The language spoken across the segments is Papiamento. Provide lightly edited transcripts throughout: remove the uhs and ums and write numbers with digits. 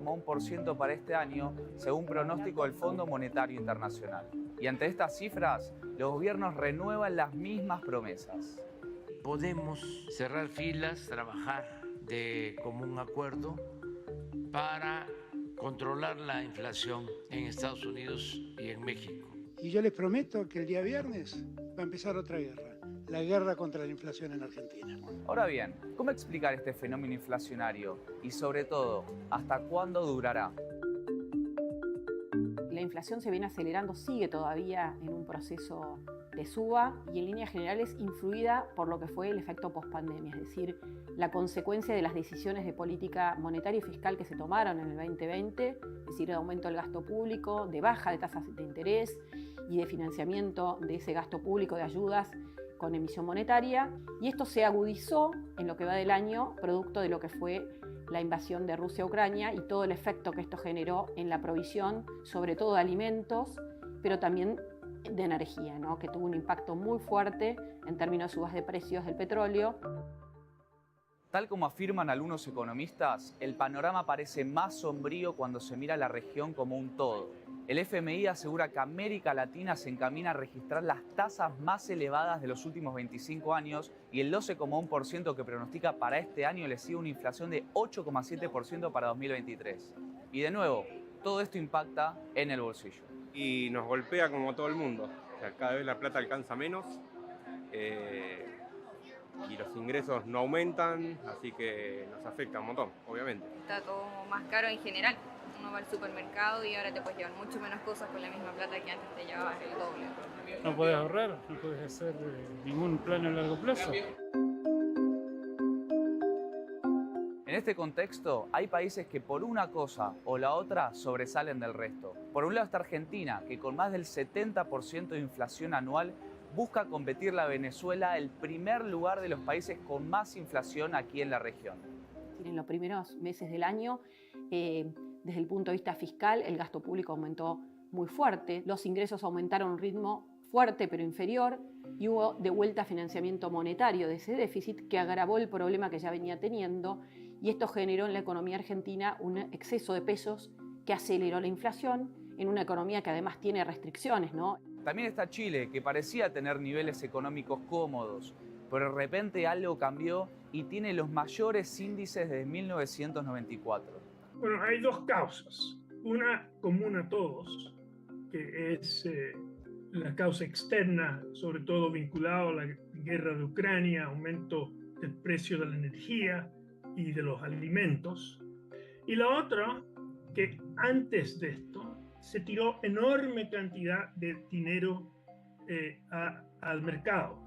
1% para este año, según pronóstico del Fondo Monetario Internacional. Y ante estas cifras, los gobiernos renuevan las mismas promesas. Podemos cerrar filas, trabajar de común acuerdo para controlar la inflación en Estados Unidos y en México. Y yo les prometo que el día viernes va a empezar otra guerra, la guerra contra la inflación en Argentina. Ahora bien, ¿cómo explicar este fenómeno inflacionario? Y sobre todo, ¿hasta cuándo durará? La inflación se viene acelerando, sigue todavía en un proceso de suba y en líneas generales influida por lo que fue el efecto pospandemia, es decir, la consecuencia de las decisiones de política monetaria y fiscal que se tomaron en el 2020, es decir, de aumento del gasto público, de baja de tasas de interés y de financiamiento de ese gasto público de ayudas con emisión monetaria. Y esto se agudizó en lo que va del año, producto de lo que fue la invasión de Rusia a Ucrania y todo el efecto que esto generó en la provisión, sobre todo de alimentos, pero también de energía, ¿no? Que tuvo un impacto muy fuerte en términos de subas de precios del petróleo. Tal como afirman algunos economistas, el panorama parece más sombrío cuando se mira a la región como un todo. El FMI asegura que América Latina se encamina a registrar las tasas más elevadas de los últimos 25 años y el 12,1% que pronostica para este año le sigue una inflación de 8,7% para 2023. Y de nuevo, todo esto impacta en el bolsillo. Y nos golpea como todo el mundo. Cada vez la plata alcanza menos y los ingresos no aumentan, así que nos afecta un montón, obviamente. Está todo más caro en general. Uno va al supermercado y ahora te puedes llevar mucho menos cosas con la misma plata que antes te llevabas el doble. No podés ahorrar, no podés hacer ningún plan a largo plazo. En este contexto, hay países que por una cosa o la otra sobresalen del resto. Por un lado está Argentina, que con más del 70% de inflación anual busca competirle a Venezuela el primer lugar de los países con más inflación aquí en la región. En los primeros meses del año, desde el punto de vista fiscal, el gasto público aumentó muy fuerte, los ingresos aumentaron a un ritmo fuerte pero inferior y hubo de vuelta financiamiento monetario de ese déficit que agravó el problema que ya venía teniendo, y esto generó en la economía argentina un exceso de pesos que aceleró la inflación en una economía que además tiene restricciones, ¿no? También está Chile, que parecía tener niveles económicos cómodos, pero de repente algo cambió y tiene los mayores índices desde 1994. Bueno, hay dos causas. Una común a todos, que es la causa externa, sobre todo vinculada a la guerra de Ucrania, aumento del precio de la energía y de los alimentos. Y la otra, que antes de esto se tiró enorme cantidad de dinero al mercado.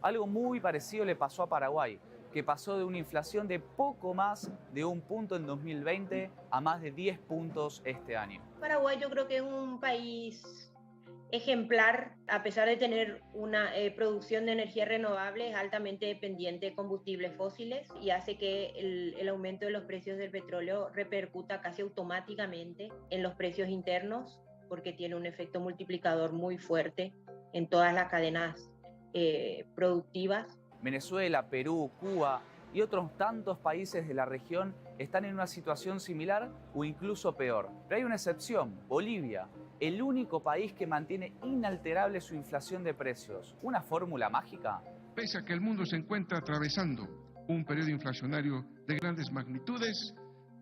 Algo muy parecido le pasó a Paraguay, que pasó de una inflación de poco más de un punto en 2020 a más de 10 puntos este año. Paraguay yo creo que es un país ejemplar, a pesar de tener una producción de energía renovable, es altamente dependiente de combustibles fósiles y hace que el aumento de los precios del petróleo repercuta casi automáticamente en los precios internos, porque tiene un efecto multiplicador muy fuerte en todas las cadenas productivas. Venezuela, Perú, Cuba y otros tantos países de la región están en una situación similar o incluso peor. Pero hay una excepción, Bolivia, el único país que mantiene inalterable su inflación de precios. ¿Una fórmula mágica? Pese a que el mundo se encuentra atravesando un periodo inflacionario de grandes magnitudes,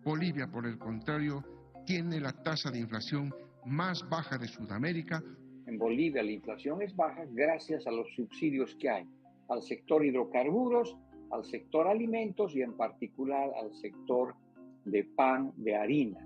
Bolivia, por el contrario, tiene la tasa de inflación más baja de Sudamérica. En Bolivia la inflación es baja gracias a los subsidios que hay al sector hidrocarburos, al sector alimentos y en particular al sector de pan de harina.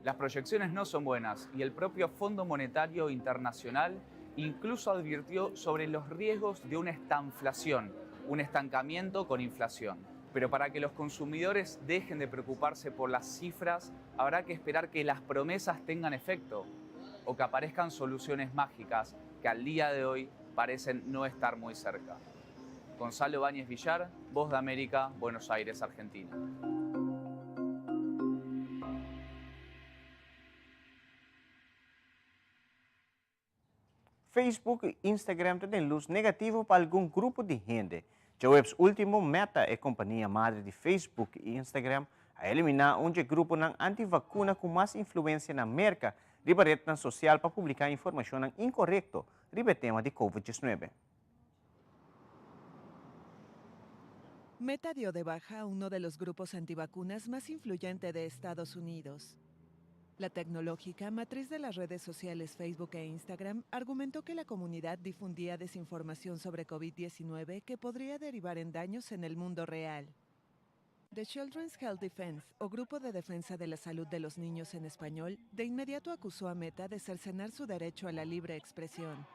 Las proyecciones no son buenas y el propio Fondo Monetario Internacional incluso advirtió sobre los riesgos de una estanflación, un estancamiento con inflación. Pero para que los consumidores dejen de preocuparse por las cifras, habrá que esperar que las promesas tengan efecto o que aparezcan soluciones mágicas que al día de hoy parecen no estar muy cerca. Gonzalo Báñez Villar, Voz de América, Buenos Aires, Argentina. Facebook i Instagram ta den lus negativo pa algun grupo di hende. Djaweps último, Meta, e kompania madre di Facebook i Instagram, A eliminá un dje gruponan anti-vakuna ku mas influensia na Merka riba retnan sosial pa publiká informashonnan inkorekto riba e tema di Covid diesnuebe. Meta dio de baja a uno de los grupos antivacunas más influyente de Estados Unidos. La tecnológica, matriz de las redes sociales Facebook e Instagram, argumentó que la comunidad difundía desinformación sobre COVID-19 que podría derivar en daños en el mundo real. The Children's Health Defense, o Grupo de Defensa de la Salud de los Niños en español, de inmediato acusó a Meta de cercenar su derecho a la libre expresión.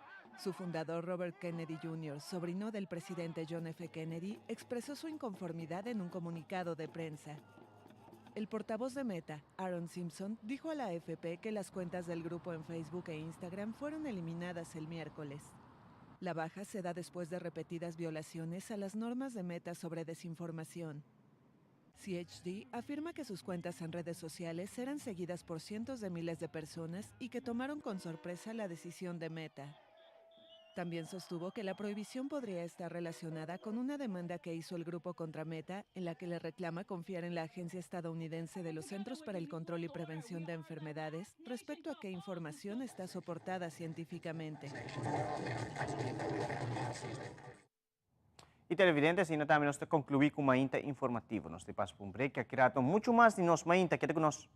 Su fundador, Robert Kennedy Jr., sobrino del presidente John F. Kennedy, expresó su inconformidad en un comunicado de prensa. El portavoz de Meta, Aaron Simpson, dijo a la AFP que las cuentas del grupo en Facebook e Instagram fueron eliminadas el miércoles. La baja se da después de repetidas violaciones a las normas de Meta sobre desinformación. CHD afirma que sus cuentas en redes sociales eran seguidas por cientos de miles de personas y que tomaron con sorpresa la decisión de Meta. También sostuvo que la prohibición podría estar relacionada con una demanda que hizo el grupo contra Meta, en la que le reclama confiar en la Agencia Estadounidense de los Centros para el Control y Prevención de Enfermedades respecto a qué información está soportada científicamente. Y televidente, asina tambe nos ta conclui cu Mainta Informativo. Nos ta pasa pa un break, aki rato mucho mas di nos Mainta. Keda cu nos.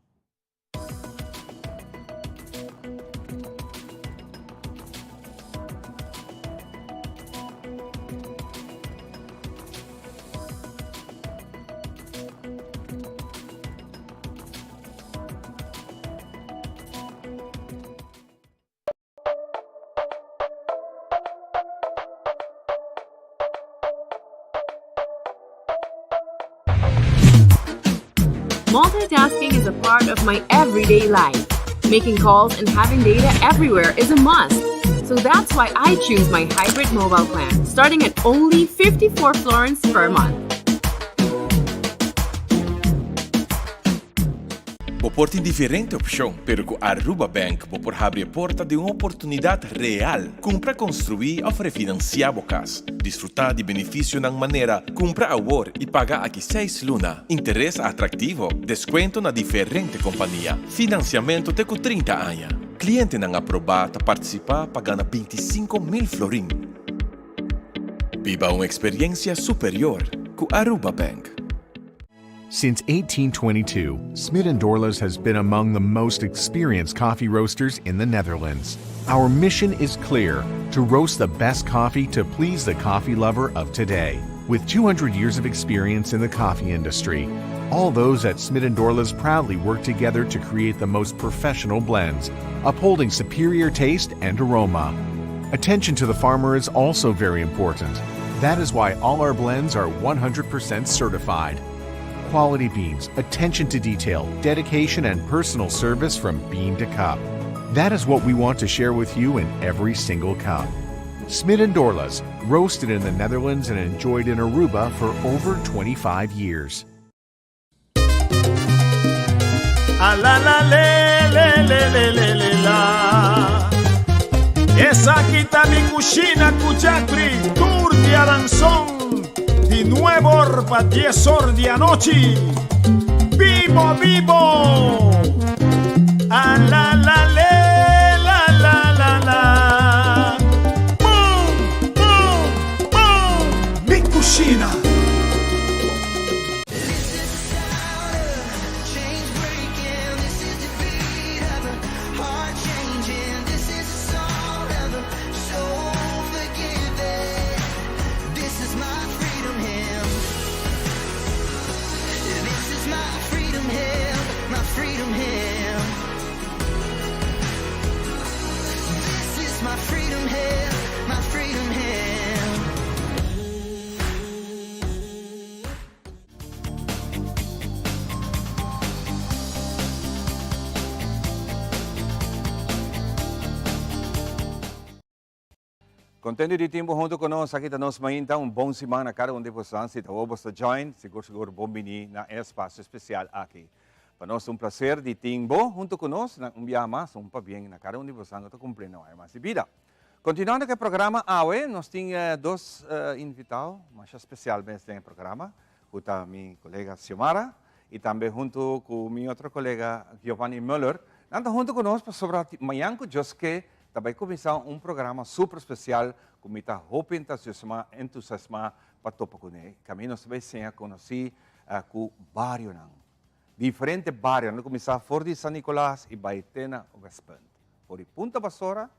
Multitasking is a part of my everyday life. Making calls and having data everywhere is a must. So that's why I choose my hybrid mobile plan, starting at only 54 florins per month. Bo por tin diferente opcion, pero cu Aruba Bank bo por habri e porta di un oportunidad real. Cumpra, construi of refinancia bo cas. Disfruta di beneficionan manera cumpra awor y paga aki seis luna, interes atractivo, descuento na diferente compania, financiamento te cu 30 aña. Clientenan aproba ta participa pa gana 25,000 florin. Biba un experiencia superior cu Aruba Bank. Since 1822, Smit & Dorlas has been among the most experienced coffee roasters in the Netherlands. Our mission is clear to roast the best coffee to please the coffee lover of today. With 200 years of experience in the coffee industry, all those at Smit & Dorlas proudly work together to create the most professional blends, upholding superior taste and aroma. Attention to the farmer is also very important. That is why all our blends are 100% certified. Quality beans, attention to detail, dedication, and personal service from bean to cup. That is what we want to share with you in every single cup. Smit and Dorlas, roasted in the Netherlands and enjoyed in Aruba for over 25 years. A la la le le le le le le la. Esaki ta mi cushina cu Jacri tur diaranson di nuebe or pa dies or di anochi. Bibo bibo! A la la le la la la la. Boom boom boom! Mi cushina! Contento di tin bo hunto cu nos aki ta nos mainta un bon siman na cada un di bosan si ta bo ta join sigur sigur bon bini na e espacio especial aki. Pa nos ta un placer di tin bo hunto cu nos na un biaha mas un pabien na cada un di bosan cu ta cumpliendo aña mas di bida. Continuando cu e programa awe nos tin dos invitado masha special mes den e programa cu ta mi colega Xiomara. i tambe huntu ku mi otro kolega Giovanni Muller. Nan ta huntu ku nos pasobra mañan ku Dios ke ta bai kuminsá un programa super spesial ku mi ta hopi entusiasmá entusiasmá pa topa kuné. Kaminda nos ta bai siña konosí ku barionan. Diferente barionan. Lo kuminsá for di San Nicolas i bai te na Westpunt. For di Punta Basora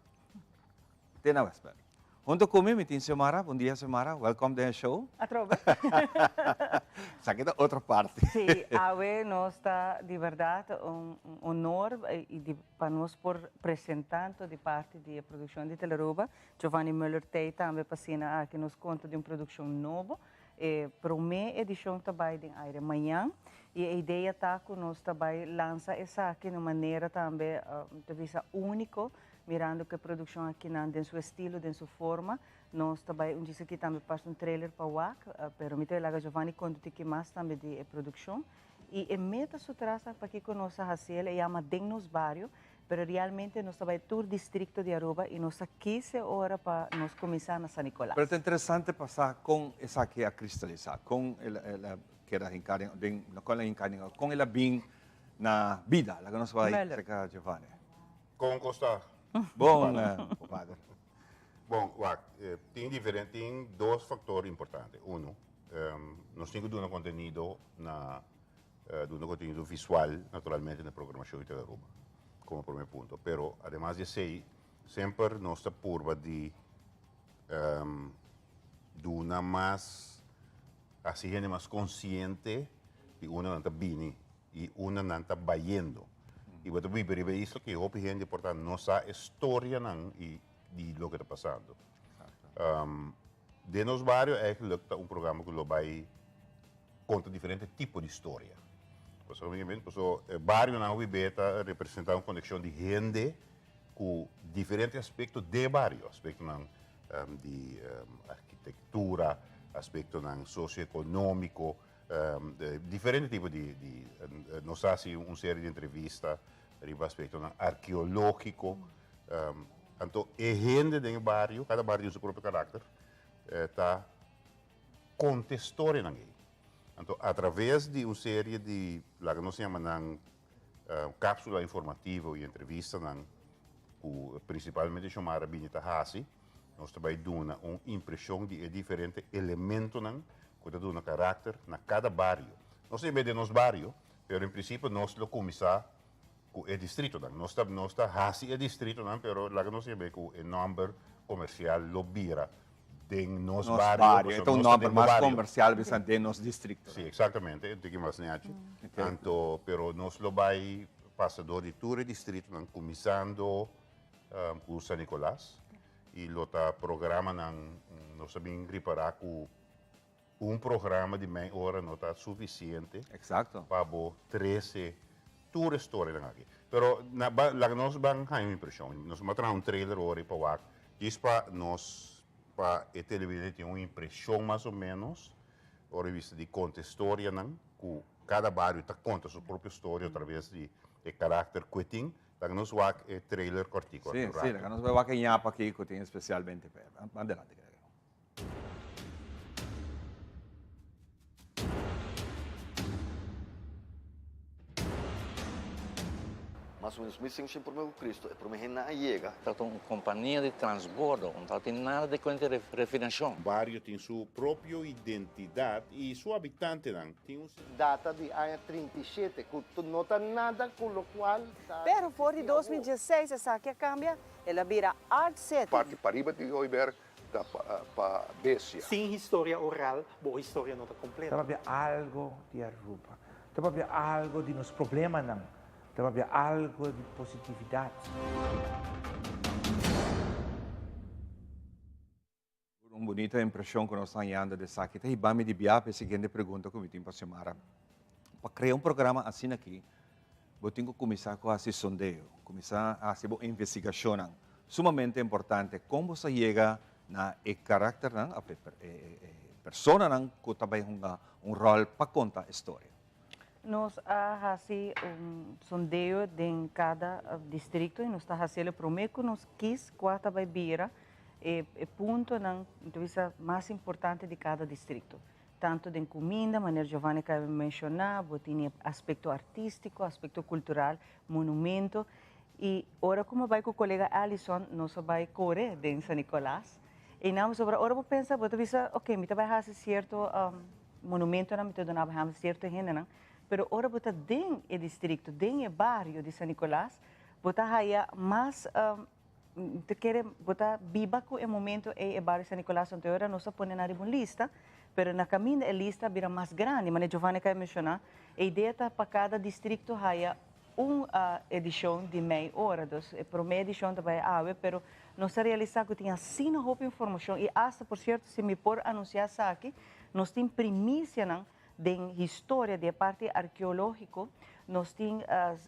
te na Westpunt. Hunto ku mi, mi tin Xiomara. Bon dia, Xiomara. Welkom den e show. Atrobe. Esaki ta otro parti. Sí, awe nos ta di berdad un honor i di pa nos por presenta anto di parti di e produccion di Telearuba. Giovanni Muller t'ey tambe pa asina aki nos conta di un produccion nobo. E prome edicion ta bay den aire mañan y e idea ta cu nos ta bay lansa esaki na un manera tambe ta bisa unico, mirando cu e produccion akinan den su estilo, den su forma. Nos ta bay un djis aki tambe pasa un trailer pa wak, pero mi ta laga Giovanni conta un tiki mas tambe di e produccion. Y e meta su tras pakico nos a haci el, e yama Den Nos Bario, Pero realmente nos ta bai tur districto di Aruba y nos ta kise ora pa nos cuminsa na San Nicolas. Pero ta interesante pa sa con esaki a cristalisa, con el a keda hinca den, no con el a hinca den, con el a bin na bida. Laga nos bai cerca Giovanni. Con cos ta? Bon, compadre. Bon, wak, tin diferente, tin dos factor importante. Uno, nos tin cu duna contenido na Duna contenido visual naturalmente na programacion di Telearuba como prome punto. Pero ademas di esey semper nos ta purba di duna mas, haci hende mas consciente di unda nan ta bini y unda nan ta bayendo. Y bo ta biba riba e isla cu hopi hende por ta no sa e storianan y di loke ta pasando. Den nos bario eigenlijk ta un programa cu lo bay konta diferente tipo di storia. Pasobra mi mente paso e barionan hopi be ta representa un konekshon di hende ku diferente aspekto den e bario, aspektonan di arkitektura, aspektonan sosioekonomiko, diferente tipo di di nos a hasi un serie di entrevista riba aspektonan arkeologiko. Anto e hende den e bario, kada bario tin su propio karakter, ta konta e storianan ei. Anto atraves di un serie di, laga nos yama nan kapsula informativo i entrevistanan ku prinsipalmente Xiomara bini ta hasi, nos ta bai duna un impreshon di e diferente elementonan ku ta duna karakter na kada bario. Nos ta yama den nos bario, pero en prinsipio nos lo kuminsá ku e distritonan. Nos ta nos ta hasi e distritonan, pero laga nos yama ku e nòmber komersial lo bira den nos Nos bario, bario. E pasobra ta un nos ta nòmber den bo mas bario. komersial bisa den nos distritonan. Sí, eksaktamente, e tiki mas nechi. Anto, pero nos lo bai pasa dor di tur e distritonan, kuminsando ku San Nicolas, i lo ta programanan, nos a bin ripará ku un programa di mei ora no ta sufisiente pa bo trese tur e storianan aki. Pero na ba laga nos ban haña un impreshon. Nos a traha un trailer ora pa wak djis pa nos pa e televidente tin un impreshon mas o menos ora di bista di konta e storianan ku kada bario ta konta su propio storia atraves di e karakter ku e tin. Laga nos wak e trailer kòrtiku aki Sí, un sí, rato. laga nos bai wak e ñapa aki ku tin spesialmente pa e. Adelante, Gregory. Mas o menos 1500 promé ku Kristu, e promé hendenan a yega. Tabata un kompania di transbordo, no tabatin nada di kuenta di refinashon. Bario tin su propio identidat i su habitantenan tin un. Data di aña 37, ku no ta nada ku lokual ta. Pero for di 2016 esaki a kambia, el a bira Art City. Parti pariba di Hooiberg ta pa bestia. Sin historia oral, bo historia no ta completo. Ta papia algo di Aruba. Ta papia algo di nos problemanan. Ta papia algo di positividad. Un bunita impresion cu nos ta hañando di esaki. Ta hiba mi di bia pa e siguiente pregunta cu mi tin pa Xiomara. Pa crea un programa asina aki, bo tin cu cuminsa cu haci sondeo, cuminsa haci bo investigacionnan. Sumamente importante con bo sa yega na e caracternan of e personanan cu ta bay hunga un rol pa conta e storia. Nos a haci un sondeo den cada districto y nos ta hacielo prome cu nos kis cua ta bay bira e puntonan, ta bisa, mas importante di cada districto. Tanto den cuminda, manera Giovanni a menciona, bo tin aspecto artistico, aspecto cultural, monumento. Y ora cu mi a bay cu colega Allison, nos a bay core den San Nicolas. Y nan sobre ora bo pensa, bo ta bisa, ok, mi ta bay haci cierto monumento nan, mi ta duna bay cierto hende nan. Pero ora bo ta den e districto, den e bario di San Nicolas, bo ta haya mas te kere bo ta biba cu e momento ey e bario San Nicolas. Anto ora nos a pone nan riba un lista, pero na caminda e lista a bira mas grandi, manera Giovanni a menciona, e idea ta pa cada districto haya un edicion di mei ora. Dus e prome edicion ta bay awe, pero nos a realisa cu tin asina hopi informacion y hasta, por cierto, si mi por anuncia esaki, nos tin primicianan den historia di e parti arkeológiko. Nos tin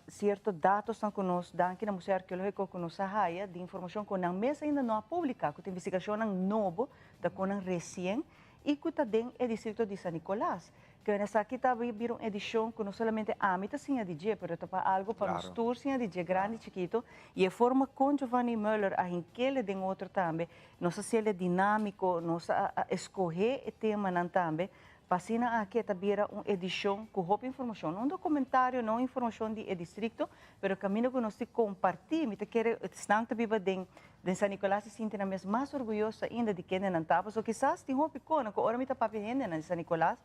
sierto datosnan ku nos danki na Museo Arkeológiko ku nos a haya di informashon ku nan mes ainda no a publiká, ku ta investigashonnan nobo, ta konan resien i ku ta den e distrito di San Nicolas. Ke esaki ta bira un edishon ku no solamente ami ta siña di dje, pero ta pa algu pa nos tur siña di dje, grandi i chikito. I e forma kon Giovanni Muller a hink'el den otro tambe, nos a hasiel dinámiko, nos a eskohé e temanan tambe Pa asina aki e ta bira un edishon ku hopi informashon. No un dokumentario, no un informashon di e distrikto, pero kaminda ku nos tin kompartí. Mi ta kere esnan ta biba den den San Nicolas ta sinti nan mes mas orguyoso ainda di kende nan ta. Pasobra kisas tin hopi kona ku ora mi ta papia hendenan di San Nicolas,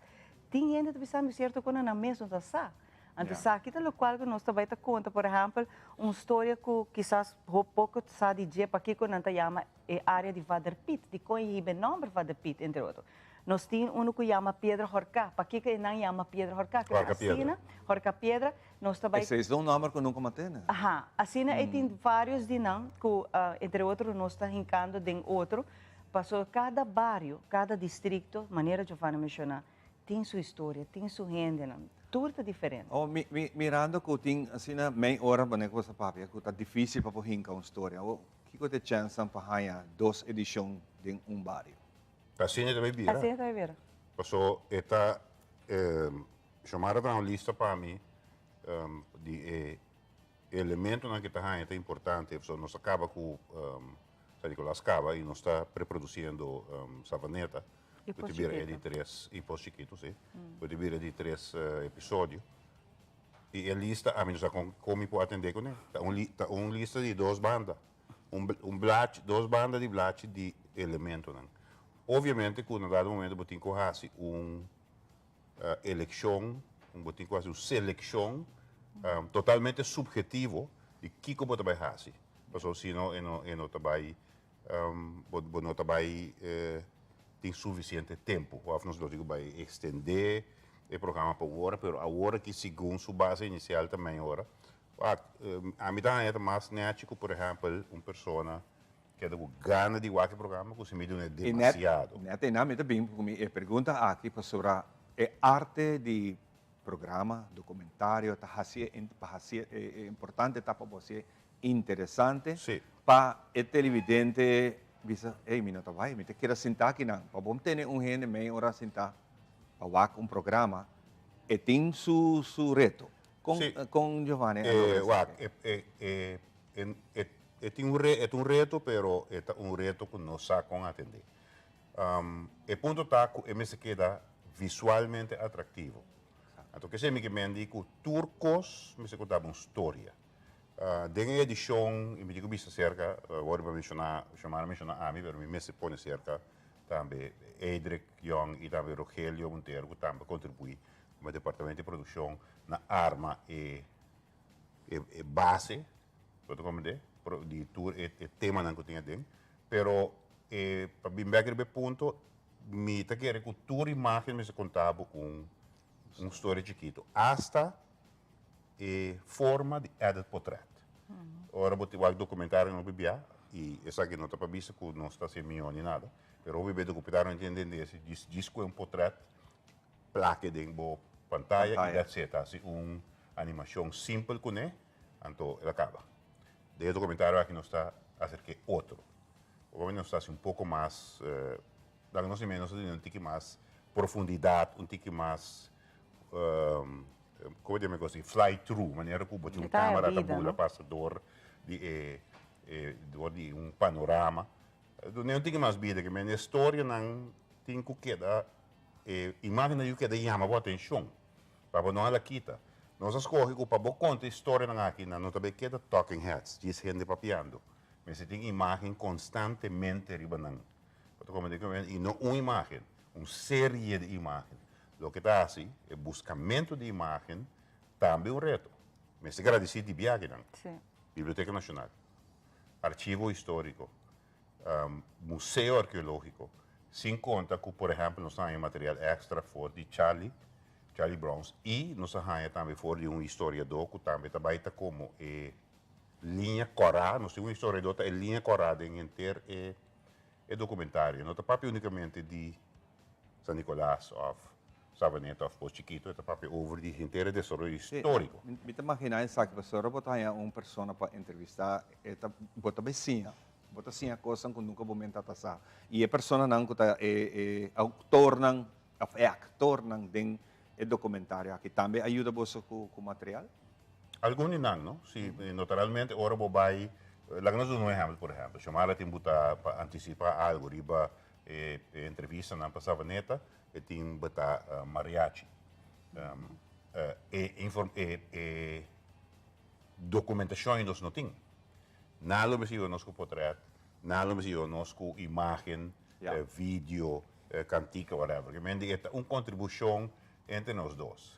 tin hende ta bisa mi sierto kona nan mes no ta sa. Anto esaki ta lokual ku nos ta bai ta konta, por ehèmpel, un storia ku kisas hopi poko sa di dje, pakiko nan ta yama e área di Vader Piet, dikon e hiba e nòmber Vader Piet, entre otro. Nos tin unu ku yama Piedra Horká. Pakiko e nan yama Piedra Horká? Kende Horka Piedra. asina, Horka Piedra, nos ta bai. Esei es un nòmber ku nunka m'a tene. Aha, asina e tin vários di nan ku entre otro nos ta hinkando den otro, pasobra kada bario, kada distrikto, manera Giovanni a menshoná, tin su historia, tin su hendenan, tur ta diferente. Oh, mi, mi, mirando ku tin asina mei ora manera ku bo sa papia ku ta difísil pa por hinka un storia. Awor, kiko ta e chènsnan pa haña dos edishon den un bario? Asina ta bay bira. Asina ta bay bira. Paso e ta, Xiomara traha un lista pa mi di e elementonan ke ta haña ta importante. Pasobra nos a kaba ku San Nicolas kaba i nos ta preprodusiendo Savaneta. I Ku ta bira e di tres, i Pos Chikitu, si. Ku ta bira e di tres episodio. I e lista ami no sa kon kon mi por atendé kuné. Ta un ta un lista di dos banda. Un un blachi, dos banda di blachi di elementonan. Obviamente ku na dado momento bo tin ku hasi un elekshon, bo tin ku hasi un selekshon totalmente subhetivo di kiko bo ta bai hasi. Pasobra si no e no e no ta bai bo bo no ta bai tin sufisiente tempu. Òf nos lo tin ku bai ekstendé e programa pa un ora, pero awor aki segun su base inisial ta mei ora. Wak, ami ta haña ta mas nèchi ku por ehèmpel un persona keda ku gana di wak e programa ku si mi dun'é demasiado. I nèt einan mi ta bin ku mi e pregunta aki pasobra e arte di programa, dokumentario ta hasié pa hasié e importante ta pa bo hasié interesante pa e televidente bisa ey mi no ta bai mi ta keda sinta akinan pa bo tene un hende mei ora sinta pa wak un programa e tin su su reto. Con con Giovanni a logra esaki? Wak, e e e e e tin un re e ta un reto pero e ta un reto ku no sa kon atendé. E punto ta ku e mester keda visualmente atraktivo. Anto kese mi ke men di ku tur kos mester konta bo un storia. Den e edishon, i mi tin ku bisa serka, awor bo a menshoná, Xiomara a menshoná ami, pero mi mester pone serka tambe Edric Young i tambe Rogelio Montero ku tambe a kontribuí Como departamento di produccion na arma e e base, bo ta comprende, di tur e e temanan cu tin aden. Pero e pa bin bek riba e punto, mi ta kere cu tur imagen mester conta bo un un storia chikito. Hasta e forma di edit potret. Ora bo tin wak documentario no bibia, y esaki no ta pa bisa cu nos ta haci miho ni nada, pero hopi be documentario no tin entende djis djis cu e un potret Plake den bo pantaya y that's it. Haci un animacion simpel cune, anto el a caba. Den e documentario aki nos ta acerke otro. Obviamente nos ta haci un poco mas, laga nos dime, nos ta duna un tiki mas profundidad, un tiki mas, como dime cos, fly through, manera cu bo tin un camera ta bula pasa door di e, door di un panorama. Duna un tiki mas bida, ke men e storianan tin cu keda. E imágennan yu keda yama bo atenshon, pa bo no hala kita. Nos a skohe ku pa bo konta e storianan aki nan no ta bay keda talking heads, djis hende papiando. Mester tin imágen konstantemente riba nan. Bo ta komprende ku mi? I no un imágen, un serie di imágen. Loke ta hasi e buskamentu di imágen tambe un reto. Mester gradisí di biahenan. Biblioteka Nashonal, Archivo Históriko, Museo Arkeológiko, sin konta ku por ehèmpel nos a haña material èkstra for di Charlie, Charlie Browns, i nos a haña tambe for di un historiadó ku tambe ta bai ta komo e liña kòrá, nos tin un historiadó ta e liña kòrá den henter e e dokumentario. No ta papia únikamente di San Nicolas òf Savaneta òf Pos Chikito, e ta papia over di henter e desaroyo históriko. Mi ta maginá esaki pasobra bo ta haña un persona pa entrevistá, e ta bo ta bai siña, bo ta siña kosnan ku nunka bo menta ta sa. I e personanan ku ta e e outornan òf e aktornan den e dokumentario aki tambe a yuda boso ku ku material? Algun di nan, no? Si, naturalmente ora bo bai, laga nos duna un ehèmpel, por ehèmpel, Xiomara tin buta pa antisipá algu riba e entrevistanan pa Savaneta, e tin bata mariachi. E inform e e dokumentashon nos no tin. Nan lo mester yuda nos ku potrèt, nan lo mester yuda nos ku imágen, video, kantika, whatever. Ke men di e ta un kontribushon entre nos dos.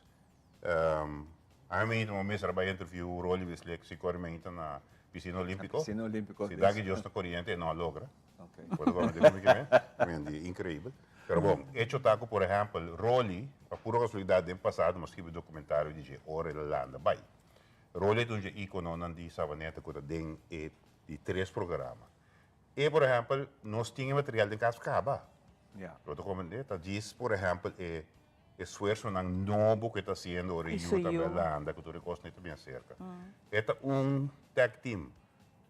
Ami mi mester a bai interview Rolly Bislek si kore meinta na Piscina Olímpico. Piscina Olímpico. Si daki Dios ta coriente e no a logra. Okay. Por lo menos mi ke men di increíbel. Pero bon, hecho ta ku por ehempel Rolly, pa puro casualidad den pasado mi a scribi documentario di dje ora el a landa bai. Rolly ta un dje icononan di Savaneta ku ta den e di tres programa. E por ehempel nos tin e material den cas caba. Lo ta comprende? Ta djis por ehempel e esfuersonan nobo ku e ta hasiendo ora e yu ta belanda ku tur e kosnan ta bien serka. E ta un tag team.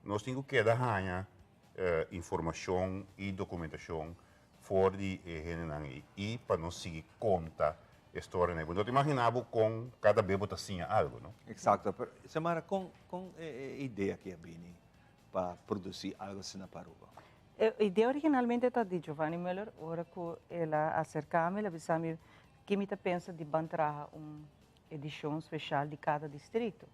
Nos tin ku keda haña informashon i dokumentashon for di e hendenan ei i pa nos sigui konta e storianan ei. Bo no ta imaginá bo kon kada be bo ta siña algu, no? Eksakto. Pero Xiomara, kon kon e idea aki a bini pa produsí algu asina pa Aruba? E idea originalmente ta di Giovanni Muller, ora cu el a acerca mi, el a bisa mi ki mi ta pensa di ban traha un edicion special di cada distrito.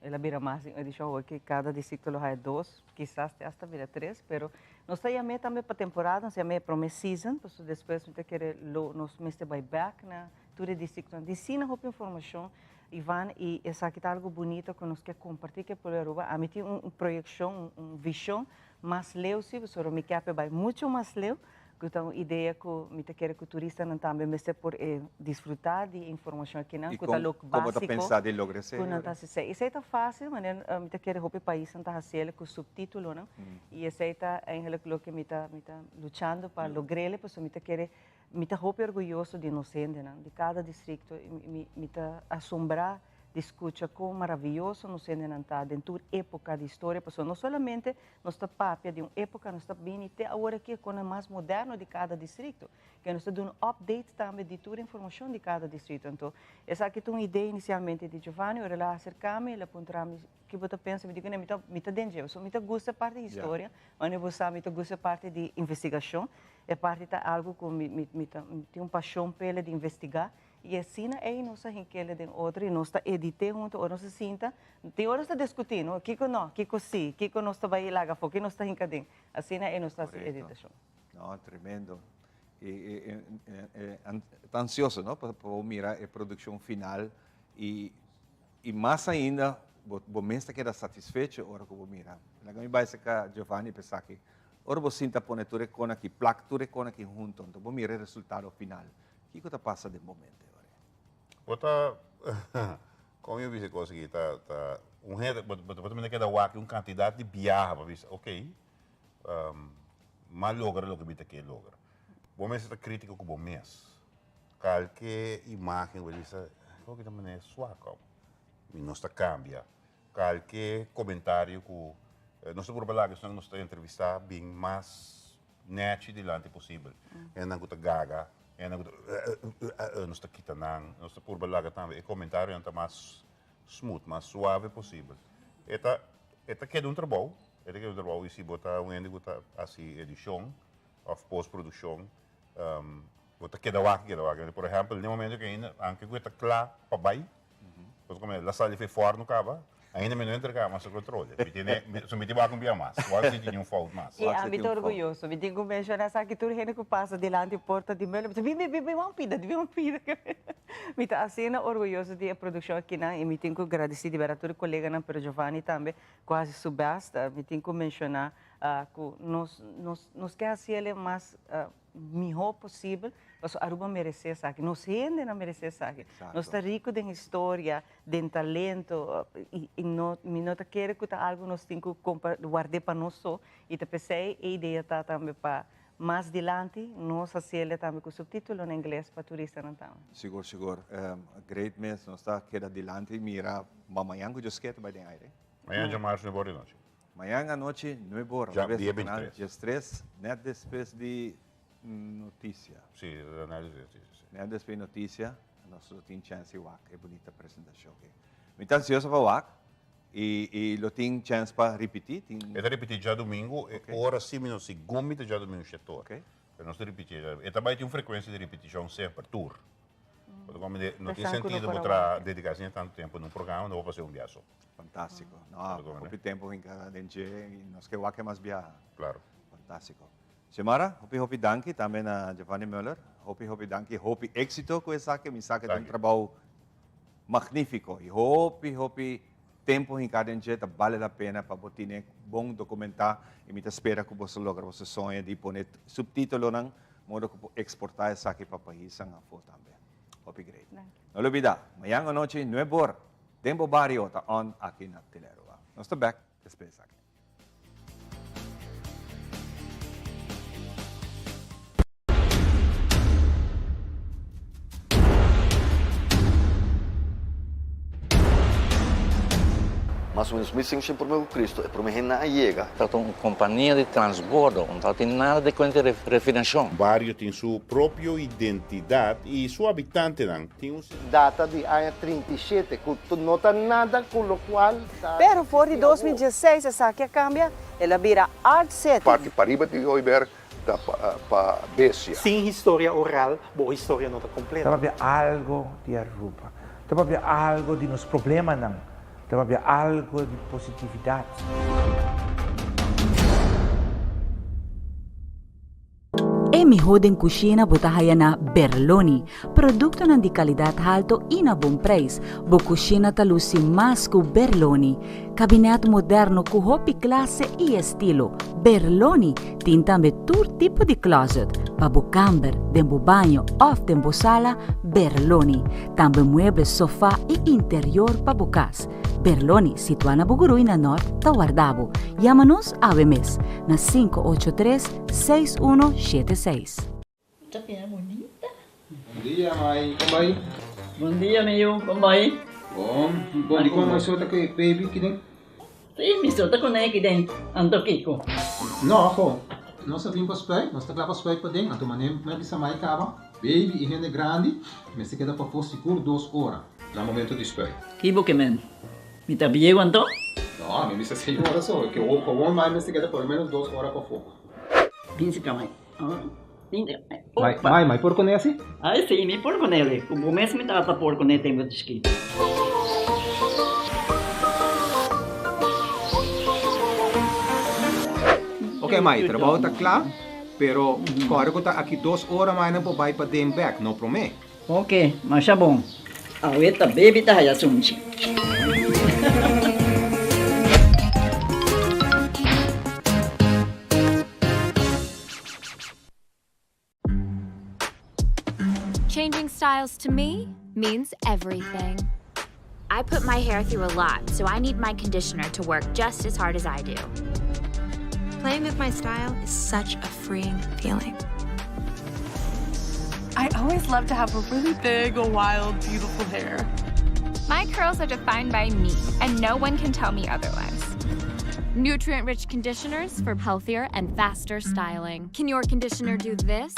El a bira mas di un edicion, awor ki cada distrito lo haya dos, kisas te hasta bira tres, pero nos ta yam'é tambe pa temporada, nos yam'é prome season, pasobra despues mi ta kere lo nos mester bai bek na tur e distritonan. Di asina hopi informacion, Ivan, y esaki ta algo bunito cu nos ke comparti cu e pueblo di Aruba. Ami tin un proyeccion, un vision Mas leu si, pasobra mi ke bai mucho mas leu, ku ta un idea ku mi ta kere ku turistanan tambe mester por e disfrutá di e informashon akinan, ku ta lok básiko ku nan ta hasi esei. Esei ta fásil, manera mi ta kere hopi paisnan ta hasi el ku suptítulonan, i esei ta eigenlijk loke mi ta mi ta luchando pa logr'el, pasobra mi ta kere, mi ta hopi orguyoso di nos hendenan, di kada distrikto, i mi mi ta asombrá di skucha kon maravioso nos hendenan ta den tur époka di historia, pasobra no solamente nos ta papia di un époka, nos ta bini te awor aki kon e mas moderno di kada distrikto, ke nos ta duna update tambe di tur informashon di kada distrikto. Anto, esaki ta un idea inisialmente di Giovanni, ora el a aserká mi, el a puntra mi, ki bo ta pensa? Mi di kuné, mi ta mi ta den dje, pasobra mi ta gusta e parti di historia, wanneer bo sa mi ta gusta e parti di investigashon, e parti ta algu ku mi mi mi ta mi tin un pashon p'el di investigá, I asina ei nos a hink'el den otro i nos ta edit'é huntu ora nos a sinta. Tin ora nos ta diskutí, no? Kiko no, kiko sí, kiko nos ta bai laga afó, kiko nos ta hinka den. Asina ei nos ta hasi editashon. No, tremendo. I ta ansioso, no, pa bo mira e produkshon final i i mas ainda bo bo mes ta keda satisfecho ora ku bo mira. Laga mi bai serka Giovanni pa esaki. Ora bo sinta pone tur e kon aki, plak tur e kon aki hunto, anto bo mira e resultado final. Kiko ta pasa den bo mente ora? Bo ta, kon yo bisa e kos aki, ta, ta, un hende, bo, bo ta mester keda wak un kantidat di biaha pa bisa, ok, m'a logra loke mi ta ke logra. Bo mester ta kritiko ku bo mes. Kalke imagen bo bisa, kiko ta manera swak òf mi nos ta kambia. Kalke komentario ku nos ta purba laga esnan ku nos ta entrevistá bin mas nèchi dilanti posibel. Hendenan ku ta gaga, hendenan ku ta nos ta kita nan, nos ta purba laga tambe e komentarionan ta mas smooth, mas suave posibel. E ta e ta keda un trabou, e ta keda un trabou i si bo ta un hende ku ta hasi edishon òf postprodukshon. Bo ta keda wak, keda wak. Por ehèmpel, den momento ku ainda, anke ku e ta kla pa bai, bo ta kome, la sali for e fòrnu kaba, ainda mi no entregá mas e kontrole. Mi tene, so mi tin wak un bia mas, wak si tin un fout mas. I ami ta orguyoso, mi tin ku menshoná esaki tur hende ku pasa dilanti porta di Muller, mi ta bin, bin, bin, bin wan pida, bin wan pida. Mi ta asina orguyoso di e produkshon akinan i mi tin ku gradisí di bèrdat tur e koleganan, pero Giovanni tambe ku a hasi su bèst. Mi tin ku menshoná ku nos, nos, nos ke hasi el e mas mihó posibel, pasobra Aruba meresé esaki, nos hendenan meresé esaki. Nos ta riku den historia, den talento i no mi no ta kere ku ta algu nos tin ku ward'é pa nos so i ta p'esei e idea ta tambe pa mas dilanti nos hasiel tambe ku subtítulo na ingles pa turistanan tambe. Sigur sigur, great mes, nos ta keda dilanti mira mañan ku Dios ke ta bai den aire. Mañan djamarsu nuebe ora di nochi. Mañan anochi nuebe ora, Ja, bes dia canal 23. diestres, net despues di noticia. Sí, net despues di noticia, sí. Net despues di noticia, nos lo tin chance di wak e bunita presentacion aki. Mi ta ansioso pa wak y, y lo tin chance pa ripiti, tin. E ta ripiti djadumingu, e ora si mi no segun mi ta djadumingu shete ora. Ok. Pero nos ta ripiti, e ta bai tin un frecuencia di ripiticion semper, tur. Pasobra mi di, no tin Pensan ku no sentido por bo a tra wak. dedica asina tanto tempo na un programa, no bo pasa un bia so. Fantástico. No, hopi tempo hinca den dje y nos ke wak mas biaha. Claro. Fantástico. Xiomara, hopi hopi danki tambe na Giovanni Muller. Hopi hopi danki, hopi éxito cu esaki. Mi sa ke ta un trabou magnífico y hopi hopi tempo hinca den dje ta bale la pena pa bo tine bon documenta y mi ta spera cu boso logra boso soño di pone subtitulonan modo cu por exporta esaki pa paisnan afo tambe. Hopi great. No lubida, mañan anochi nuebe or. Den bo bario ta on aki na Telearuba. Nos ta bek despues aki. Mas o menos 1500 prome ku Kristu e prome hendenan a yega. Tabata un kompania di transbordo, no tabatin nada di kuenta di refinashon. Bario tin su propio identidat i su habitantenan tin un. Data di aña 37 ku no ta nada ku lokual ta Pero for di existi dos awor. mil dieseis esaki a kambia, el a bira Art City. Parti pariba di Hooiberg ta pa bestia. Sin historia oral, bo historia no ta completo. Ta papia algo di Aruba. Ta papia algo di nos problemanan. Ta papia algo di positividad. E miho den cushina bo ta haya na Berloni. Productonan di calidad halto y na bon prijs. Bo cushina ta luci mas cu Berloni. Cabinet moderno cu hopi clase y estilo. Berloni tin tambe tur tipo di closet. Pa bo camber, den bo baño of den bo sala, Berloni. Tambe mueble, sofa y interior pa bo cas. Berloni, situá na Bugurui na Nort, ta warda bo. Yama nos awe mes na 583 6176. Ta bira bunita. Bon dia mai, kon bai? Bon dia mi yu, kon bai? Bon, bon di kon mai so ta ku e baby kiden? Si, mi so ta ku ne kiden, anto kiko? No, ho, nos a bin pa spuit, nos ta kla pa spuit paden, anto manera mi a bisa mai kaba, baby i hende grandi mester keda pafó sigur dos ora na momento di spuit. Ki bo ke men? Mi ta bieu anto? No, mi bisa señora so, ke gewoon mai mester keda por lo menos dos ora pafó. Bin si ka mai. Mai, mai, mai por kuné asi? Ai si, mi por kuné li. Ku bo mes mi tata por kuné tempu di chikito. Ok mai, trabou ta kla, pero kòrda ku ta aki dos ora mai nan por bai paden bèk, no promé. Ok, masha bon. Awe ta baby ta haya sunchi. Changing styles to me means everything. I put my hair through a lot, so I need my conditioner to work just as hard as I do. Playing with my style is such a freeing feeling. I always love to have a really big, wild, beautiful hair. My curls are defined by me, and no one can tell me otherwise. Nutrient rich conditioners for healthier and faster styling. Can your conditioner do this?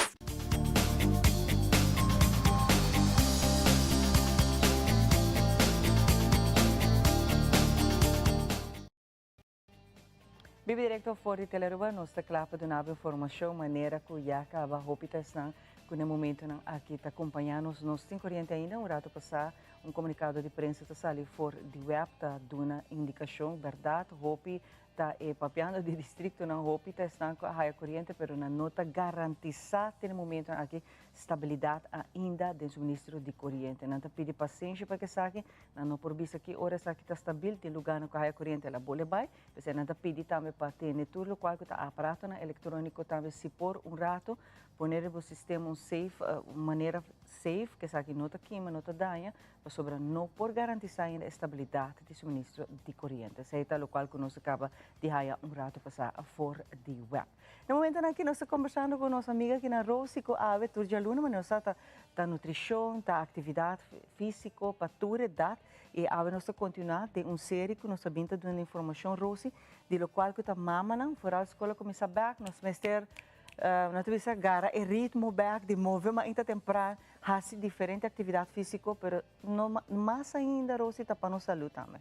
Bibi directo for di Telearuba nos ta kla pa duna bo informacion manera cu ya caba hopi ta esnan. ku na e momentonan aki ta kompañá nos. Nos tin koriente ainda, un rato pasá un komunikado di prensa ta sali for di web ta duna indikashon bèrdat hopi Ta e papiando di districtonan hopi ta esnan cu a haya coriente pero nan no ta garantisa te na momentonan aki stabilidad ainda den suministro di coriente. Nan ta pidi pasenshi pa esaki, nan no por bisa ki ora esaki ta stabil, tin lugarnan cu a haya coriente el a bole bay, p'esei nan ta pidi tambe pa tene tur locual cu ta aparatonan electronico tambe si por un rato pone riba bo sistema un safe, un manera safe cu esaki no ta kima, no ta daña. Pasobra no por garantisa ainda e stabilidad di suministro di coriente. Esey ta locual cu nos a caba di haya un rato pasa for di web. Na momentonan aki nos ta conversando cu nos amiga aki na Rosie cu awe tur djaluna manera nos sa ta ta nutricion, ta actividad fisico pa tur edad y awe nos ta continua den un serie cu nos ta bin ta duna informacion Rosie di locual cu ta mamanan vooral school a cuminsa bek nos mester Nan ta bisa gara e ritmo bek di move mainta tempran, hasi diferente actividad fisico, pero no mas ainda Rosie ta pa nos salud tambe.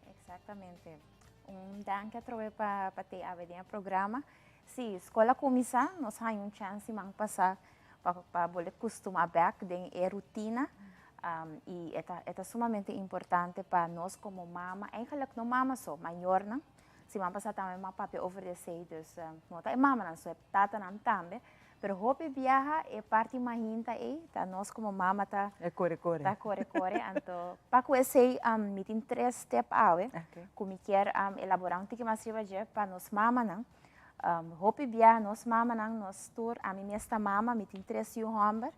Exactamente. Un danki atrobe pa pa te awe den e programa. Si, skol a kuminsá, nos haña un chèns siman pasá pa pa bolbe kustumá bèk den e rutina i e ta e ta sumamente importante pa nos komo mama, eigenlijk no mama so, mayornan, Siman pasá tambe mi a papia over di esei, dus no ta e mamanan so, e tatanan tambe. Pero hopi biaha e parti mahinta ei ta nos komo mama ta E kore kore. Ta kore kore. Anto pa ku esei mi tin tres step awe ku mi kier elaborá un tiki mas riba dje pa nos mamanan. Hopi biaha nos mamanan, nos tur, ami mes ta mama, mi tin tres yu hòmber.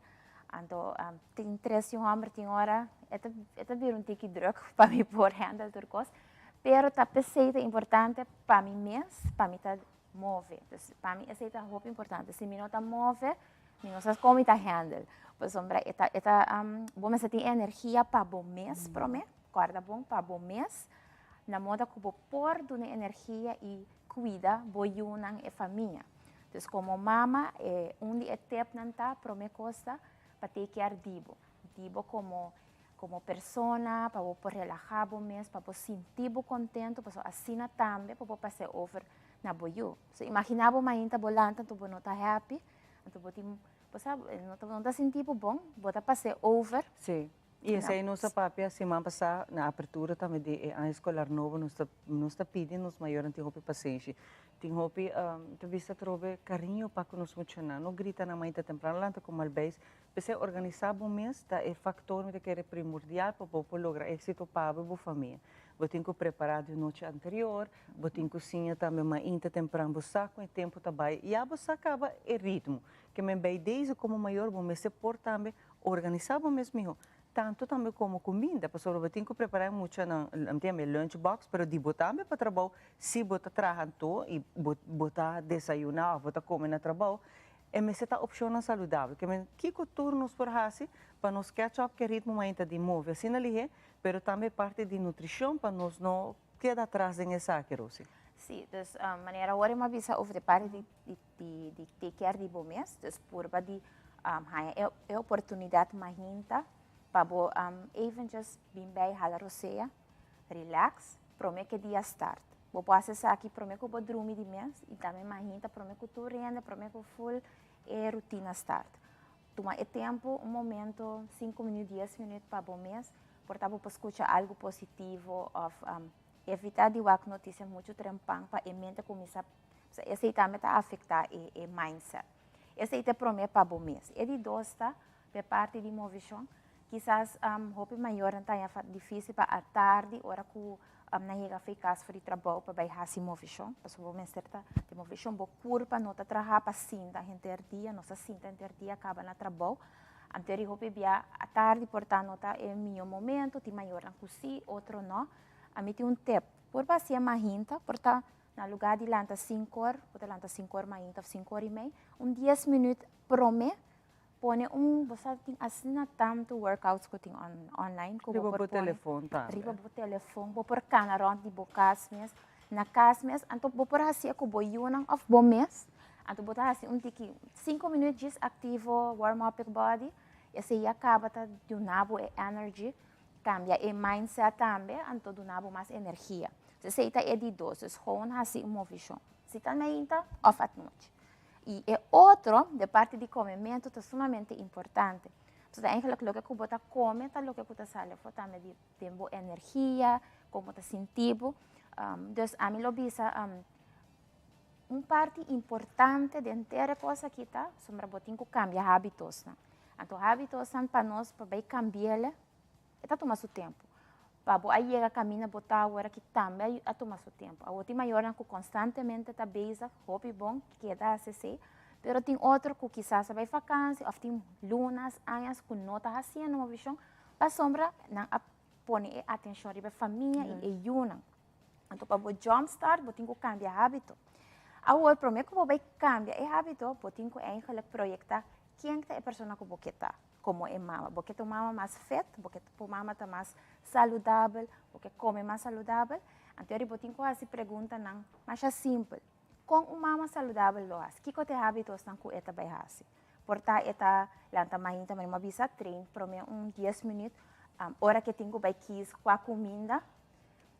Anto tin tres yu hòmber tin ora e ta e ta bira un tiki drùk pa mi por handle tur kos. Pero ta p'esei ta importante pa mi mes, pa mi ta move. Dus pa mi esei ta hopi importante. Si mi no ta move, mi no sa kon mi ta handle. Pasobra e ta, e ta, bo mester tin energia pa bo mes promé, kòrda bon, pa bo mes, na moda ku bo por duna energia i kuida bo yunan, e famia. Dus komo mama, e un di e tepnan ta, promé kos ta pa take care di bo, di bo komo Komo persona, pa bo por relahá bo mes, pa bo sinti bo kontentu, pasobra asina tambe bo por pas'é over na bo yu. So imaginá bo mainta bo lanta anto bo no ta happy, anto bo tin, bo sa, no ta no ta sinti bo bon, bo ta pas'é over. Sí, i esei nos a papia siman pasá na apertura tambe di e aña eskolar nobo, nos ta nos ta pidi nos mayornan tin hopi pasenshi, tin hopi ta bisa atrobe kariño pa ku nos muchanan, no grita nan mainta temprano lanta ku mal beis, P'esei organisá bo mes ta e faktor mi ta kere primordial pa bo por logra éksito pa bo i bo famia. Bo tin ku prepará di un nochi anterior, bo tin ku siña tambe mainta tempran bo sa kon e tempu ta bai i ya bo sa kaba e ritmo. Ke men bei deze komo mayor bo mester por tambe organisá bo mes mihó, tantu tambe komo kuminda, pasobra bo tin ku prepará e muchanan, mi ta yama e lunch box, pero di bo tambe pa trabou si bo ta traha anto i bo bo ta desayuná òf bo ta kome na trabou, E mester ta opshonnan saludabel. Ke men, kiko tur nos por hasi pa nos catch up ku e ritmo mainta di move asina lihé, pero tambe parti di nutrishon pa nos no keda atras den esaki, Rosie? Sí, dus manera awor mi a bisa over di parti di di di take care di bo mes, dus purba di haña e e oportunidat mainta pa bo eventjes bin bij hala rosea, relax, prome ku e dia start. Bo por hasi esaki prome ku bo drumi di mes i tambe mahinta prome ku tur rende, prome ku ful e rutina start. Tuma e tempu, un momento, sinku minüt, dies minüt pa bo mes, por ta bo por skucha algu positivo òf evitá di wak notisia muchu trempan pa e mente kuminsá, esei tambe ta afektá e mindset. Esei ta e prome pa bo mes. E di dos ta pa e parti di movishon, kisas hopi mayornan ta haña difísil pa atardi ora ku nan yega for di kas for di trabou pa bai hasi movishon, pasobra bo mester ta den movishon, bo kurpa no ta traha pa sinta henter dia, nos ta sinta henter dia kaba na trabou, anto ri hopi bia atardi por ta no ta e mihó momento, tin mayornan ku si, otro no. Ami tin un tip, por pa hasié mahinta, por ta na lugá di lanta sinkor, bo ta lanta sinkor mahinta òf sinkor i mei, un dies minüt promé Pone un, bo sa tin asina tantu workouts ku tin online ku bo Riba por bo pone. telefon tambe. Riba bo telefon, bo por kana rònt di bo kas mes, na kas mes, anto bo por hasié ku bo yunan òf bo mes, anto bo ta hasi un tiki sinku minüt djis aktivo, warm up your body, esei ya kaba ta duna bo e energy, kambia e mindset tambe, anto duna bo mas energia. Esei ta e di dos, dus gewoon hasi un movishon, si ta mainta òf anochi. I e otro, de parti di komementu ta sumamente importante. Pasobra eigenlijk loke ku bo ta kome ta loke ku ta sali afó tambe di den bo energia, kon bo ta sinti bo. Dus ami lo bisa un parti importante den henter e kos aki ta pasobra bo tin ku kambia hábitosnan. Anto hábitosnan pa nos pa bai kambi'el e ta tuma su tempu. Pa bo a yega kaminda bo ta awor aki tambe a tuma su tempu. Awor tin mayornan ku konstantemente ta bezig, hopi bon, keda hasi esei, pero tin otro ku kisas a bai fakansi òf tin lunas, añas ku no ta hasiendo movishon pasobra nan a pone e atenshon riba e famia i e yunan. Anto pa bo jump start bo tin ku kambia hábito. Awor promé ku bo bai kambia e hábito bo tin ku eigenlijk proyektá ken ta e persona ku bo ke ta. Komo e mama. Bo ke ta un mama mas fit, bo ke pa un mama ta mas saludabel, bo ke kome mas saludabel, anto bo tin ku hasi preguntanan masha simpel. Kon un mama saludabel lo hasi? Kiko ta e hábitosnan ku e ta bai hasi? Por ta e ta lanta mainta, mi a bisa train promé un dies minüt, ora ke tin ku bai kis kua kuminda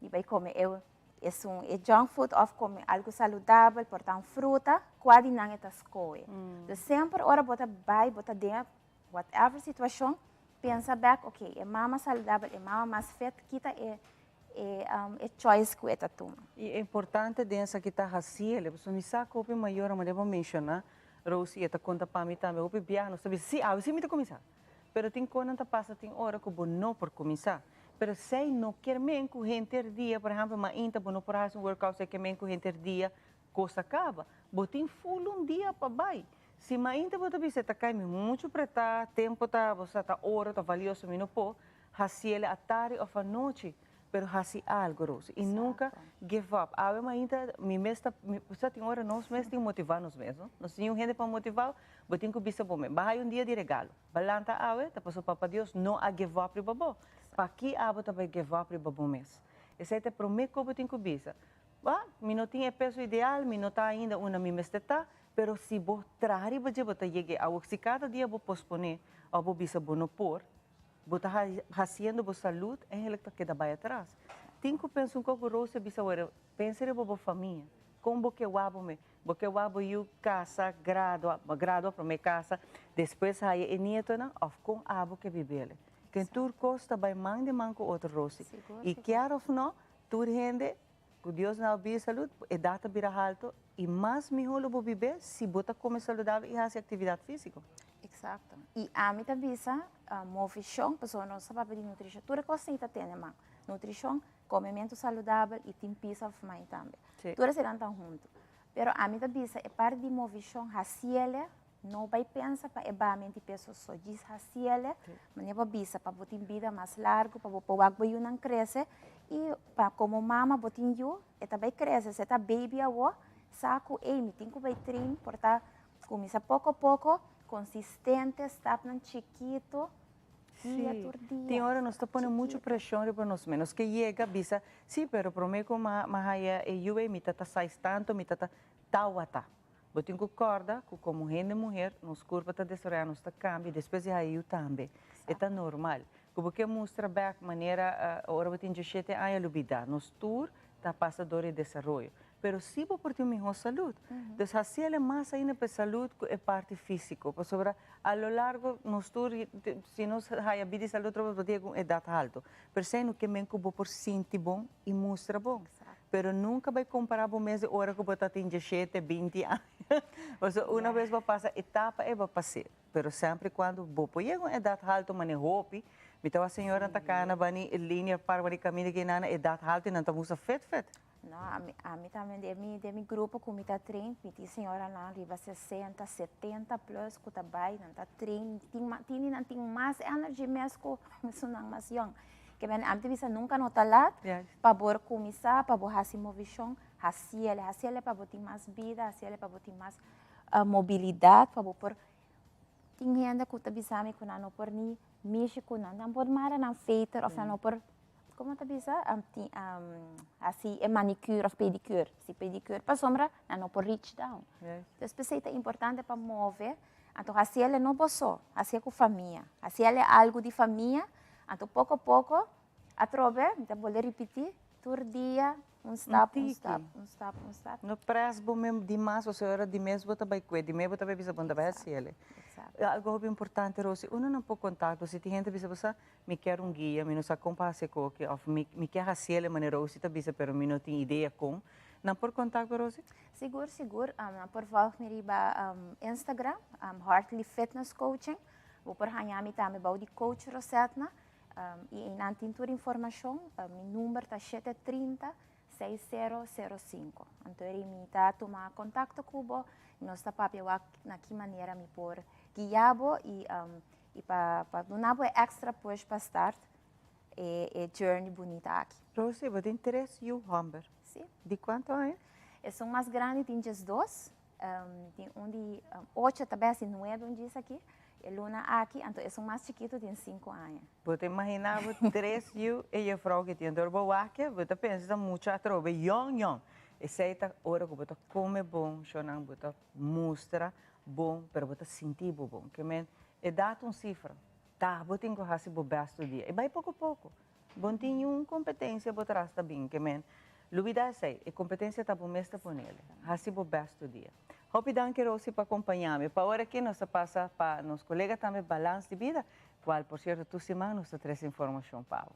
di bai kome e Esun e junk food of come algo saludabel, por ta un fruta, cua di nan e ta scohe. Dus semper ora bo ta bay, bo ta den whatever situacion, pensa bek, ok, e mama saludabel, e mama mas fit, kita e e e choice cu e ta tuma. Y e importante den esaki ta haciele, pasobra mi sa cu hopi mayornan, manera bo menciona, Rosie, e ta conta pa mi tambe, hopi biaha nos ta bisa, si, awe si mi ta cuminsa. Pero tin konan ta pasa tin ora ku bo no por kuminsá. Pero esei no kier men ku henter dia, por ehèmpel mainta bo no por hasi un workout esei kier men ku henter dia kos a kaba. Bo tin ful un dia pa bai. Si mainta bo ta bisa e ta kai mi muchu pretá, tempu ta bo sa ta oro ta valioso mi no por, hasiel atardi òf anochi. Pero hasi algo Rosie y nunca give up. Awe mainta mi mes ta, sa tin ora nos mes tin motiva nos mes no. Nos tin un hende pa motiva, bo tin cu bisa bo mes. Ba haya un dia di regalo. Ba lanta awe ta pasobra papa Dios no a give up riba bo. Paki abo ta bay give up riba bo mes? Esey ta e prome cu bo tin cu bisa. Ba, mi no tin e peso ideal, mi no ta ainda unda mi mester ta, pero si bo traha riba dje bo ta yega e awe. Si cada dia bo pospone of bo bisa bo no por, Bo ta haciendo bo salud eigenlijk ta keda bay atras. Tin cu pensa un poco Rose a bisa awor, pensa riba bo famia, con bo ke wak bo me, bo ke wak bo yu casa, gradua, bo gradua prome casa, despues haya e nietonan of con abo ke bibele. Ken tur cos ta bay man den man cu otro Rose. Y kier of no, tur hende cu Dios na bo salud, edad ta bira halto y mas miho lo bo bibe si bo ta come saludabel y haci actividad fisico. Exacto. Y ami ta bisa movishon, pasobra nos ta papia di nutrishon, tur e kos ei ta tene man. Nutrishon, komementu saludabel i tin peace of mind tambe. Tur eseinan ta huntu. Pero ami ta bisa e parti di movishon hasiele, no bai pensa pa e baha di peso so, djis hasiele, manera bo bisa pa bo tin bida mas largu, pa bo por wak bo yunan krese i pa komo mama bo tin yu, e ta bai krese, si e ta baby awo, sa ku ey mi tin ku bai train por ta Cuminsa poco poco, consistente, stapnan chikito, dia tur dia. Tin ora nos ta pone mucho presion riba nos mes. Nos ke yega bisa, si, pero prome cu mi haya e yu ey, mi ta ta size tanto, mi ta ta tawata. Bo tin cu corda cu como hende muher, nos curpa ta desaroya, nos ta cambia, despues di haya yu tambe. E ta normal. Cu bo ke mustra bek manera ora bo tin diesshete aña, lubida. Nos tur ta pasa door e desaroyo. Pero si bo por tin un mihó salud. Dus haciel e mas ainda pa e salud cu e parti fisico. Pasobra a lo largo nos tur, si nos haya bida y salud otro bes bo ta yega un edad halto. Pero esey no ke men cu bo por sinti bon y mustra bon. Pero nunca bay compara bo mes di ora cu bo ta tin dieshete, binti aña. Pasobra una bes bo pasa etapa ey bo pas'e. Pero semper y cuando bo por yega un edad halto mane hopi, mi ta wak señoranan ta cana bani linea par bani caminda ki nan na edad halto y nan ta mustra fit fit. No, ami, ami tambe den mi, den mi grupo ku mi ta train, mi tin señoranan riba sesenta, setenta plus ku ta bai, nan ta train, tin ma, tin di nan tin mas energy mes ku esunnan mas yòn. Ke men ami ta bisa nunka no ta lat pa bo kuminsá, pa bo hasi movishon, hasiel, hasiel pa bo tin mas bida, hasiel pa bo tin mas mobilidat, pa bo por, tin hende ku ta bisa mi ku nan no por ni mishi ku nan, nan por mara nan feter òf nan no por Como ta bisa haci e manicure of pedicure, si pedicure pasobra nan no por reach down. Entonces p'esey ta importante pa move, anto haciele no bo so, hacié cu famia, haciele algo di famia, anto poco poco atrobe, mi ta bolbe ripiti, tur dia. Un stap, un stap, un stap, un stap. No press bo mes dimas, pasobra ora di mes bo ta bai kue, di mes bo ta bai bisa bo no ta bai hasi el. Algo hopi importante Rosi, uno no por konta ku si tin hende bisa bo sa, mi kier un guia, mi no sa kon pa hasi e koki, òf mi mi kier hasi el e manera Rosi ta bisa pero mi no tin idea kon. Nan por kontak bo Rosi? Sigur, sigur. Nan por volg mi riba Instagram, Hartley Fitness Coaching. Bo por haña mi tambe bou di Coach Rosetna. I einan tin tur informashon. Mi number ta shete 30 6005. Anto eri mi ta tuma kontakto ku bo i nos ta papia wak na ki manera mi por guia bo i i pa pa duna bo e extra push pa start e e journey bunita aki. Rosie, bo tin tres yu hòmber. Si. Di kuantu aña? Esun mas grandi tin diesdos. Tin un di ocho ta bes di nuebe un djis aki, e luna aki, anto esun mas chikitu tin sinku aña. Bo ta imaginá bo tres yu e jefrou ki tin dor bo wak, bo ta pensa ta mucha atrobe yòn yòn. Esei ta ora ku bo ta kome bon, shonnan, bo ta mustra bon, pero bo ta sinti bo bon. Ke men, edat ta un sifra. Ta bo tin ku hasi bo bèst tur dia. E bai poko poko. Bo no tin niun kompetensia bo tras ta bin ke men. Lubida esei, e kompetensia ta bo mes ta ponele. Hasi bo bèst tur dia. Hopi danki Rosie pa kompaña mi. Pa ora aki nos ta pasa pa nos kolega tambe Balans di Bida, kual por sierto tur siman nos ta trese informashon pa bo.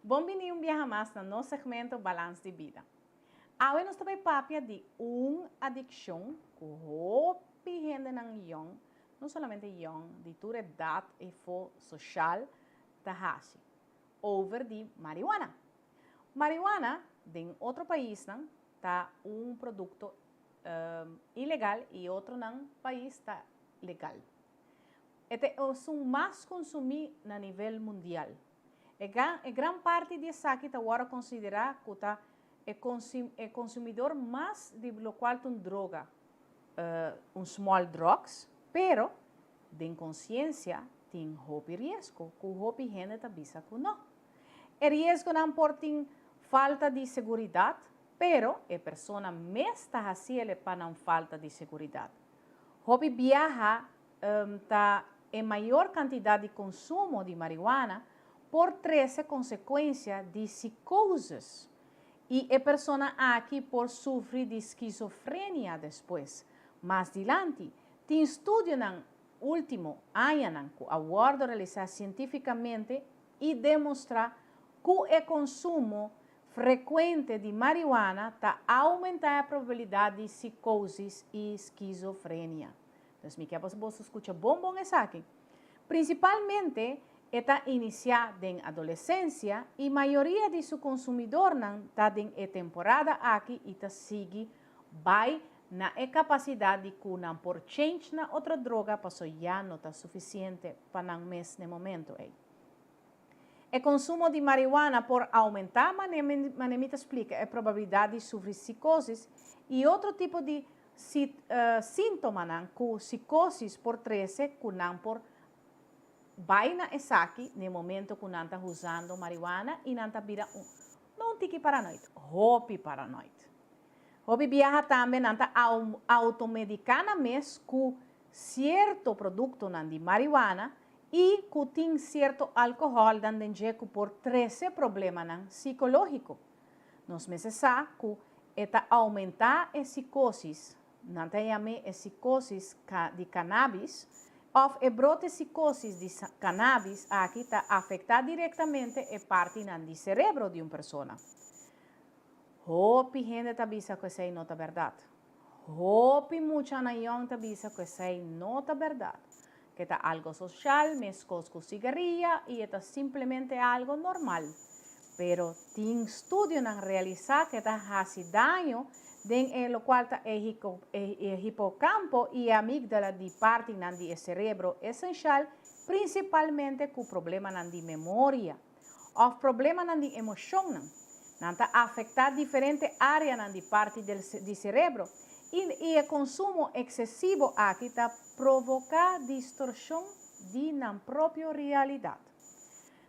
Bon bini un biaha mas na nos segmento Balans di Bida. Awe nos ta bai papia di un adikshon ku hopi hendenan yòn, no solamente yòn, di tur edat efo soshal ta hasi, over di mariwana. Mariwana den otro paisnan ta un produkto ilegal i otronan pais ta legal. E ta esun mas konsumí na nivel mundial. E e gran parti di esaki ta wòrdu konsiderá ku ta e e konsumidor mas di lokual ta un droga, un small drugs, pero den konsiensia tin hopi riesgo ku hopi hende ta bisa ku no. E riesgonan por tin falta di seguridat, pero e persona mes ta hasiele pa nan falta di seguridat. Hopi biaha ta e mayor kantidat di konsumo di marihuana por trese konsekuensia di sikoses i e persona aki por sufri di skizofrenia despues. Mas dilanti, tin studionan último añanan ku a wòrdu realisá sientífikamente i demostrá ku e konsumo frekuente di marihuana ta oumentá e probabilidat di sikósis i skizofrenia. Dus mi ke pa boso skucha bon bon esaki. Prinsipalmente e ta inisiá den adolesensia i mayoria di su konsumidornan ta den e temporada aki i ta sigui bai na e kapasidat di ku nan por change na otro droga paso ya no ta sufisiente pa nan mes n'e momento ei. E konsumo di marihuana por oumentá mane mi ta splika e probabilidat di sufri sikósis i otro tipo di síntomanan ku sikósis por trese ku nan por bai na esaki n'e momento ku nan ta usando marihuana i nan ta bira un, no un tiki paranoid, hopi paranoid. Hopi biaha tambe nan ta automediká nan mes ku sierto produktonan di marihuana i ku tin sierto alkohòl dan den dje ku por trese problemanan sikológiko. Nos mester sa ku e ta oumentá e sikósis, nan ta yam'é e sikósis di kanabis, òf e brote sikósis di kanabis aki ta afektá direktamente e partinan di serebro di un persona. Hopi hende ta bisa ku esei no ta bèrdat. Hopi muchanan yòn ta bisa ku esei no ta bèrdat, ku e ta algo soshal meskos ku sigaria i e ta simplemente algo normal. Pero tin studionan realisá ku e ta hasi daño den e lokual ta e hipokampo i e amígdala di partinan di e serebro esenshal, prinsipalmente ku problemanan di memoria. Òf problemanan di emoshonnan. Nan ta afektá diferente áreanan di parti del di serebro i i e konsumo eksesivo aki ta provoká distorshon di nan propio realidat.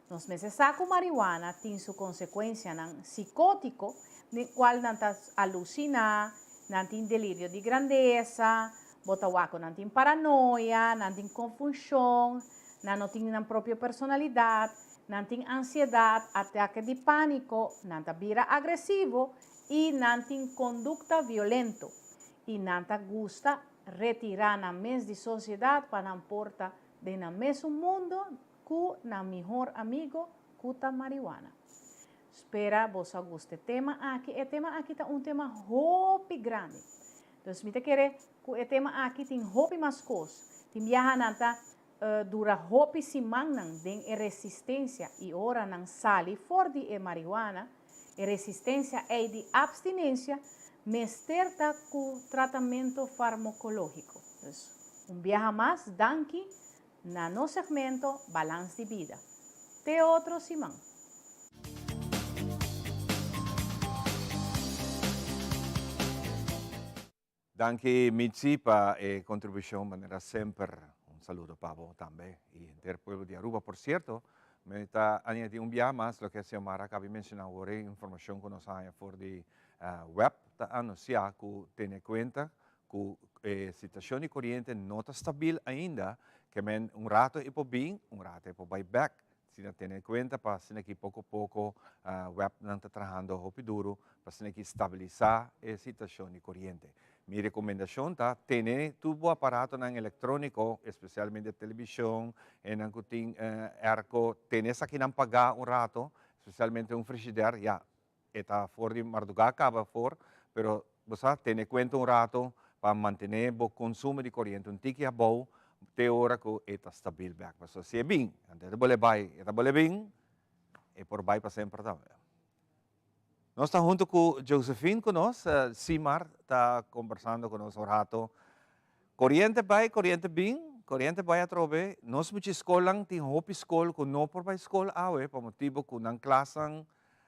Nos mester sa ku marihuana tin su konsekuensianan sikótiko den kual nan ta alusiná, nan tin delirio di grandesa, bo ta wak ku nan tin paranoia, nan tin konfunshon, Nan no tin nan propio personalidat, nan tin ansiedat, atake di pániko, nan ta bira agresivo i nan tin kondukta violento. I nan ta gusta retirá nan mes di sosiedat pa nan por ta den nan mesun mundo ku nan mihor amigo ku ta marihuana. Spera boso a gusta e tema aki. E tema aki ta un tema hopi grandi. Dus mi ta kere ku e tema aki tin hopi mas kos. Tin biaha nan ta dura hopi simannan den e resistensia i ora nan sali for di e marihuana, e resistensia ei di abstinensia mester ta ku tratamento farmokológiko. Dus un biaha mas danki na nos segmento Balans di Bida. Te otro siman! Danki Mitzi pa e contribucion manera semper. Un saludo pa bo tambe y henter pueblo di Aruba. Por cierto, mi ta añadi un bia mas loke Xiomara a caba di menciona awor, e informacion cu nos a haña for di web ta anuncia cu tene cuenta cu e situacion di coriente no ta stabil ainda, ke men un rato e por bin, un rato e por bay bek. Asina tene cuenta pa asina ki poco poco web nan ta trahando hopi duro pa asina ki stabilisa e situacion di coriente. Mi recomendacion ta tene tur bo aparatonan electronico, especialmente television, enan cu tin airco, tene esakinan paga un rato, especialmente un frigider, ya e ta for di marduga caba for, pero bo sa tene cuenta un rato pa mantene bo consumo di coriente un tiki abou te ora cu e ta stabil bek. Pasobra si e bin, anto e ta bole bay, e ta bole bin, e por bay pa semper tambe. Nos ta hunto cu Josephine cu nos, Simar ta conversando cu nos un rato. Coriente bay, coriente bin, coriente bay atrobe. Nos muchi scolnan tin hopi scol cu no por bay scol awe pa motibo cu nan klasnan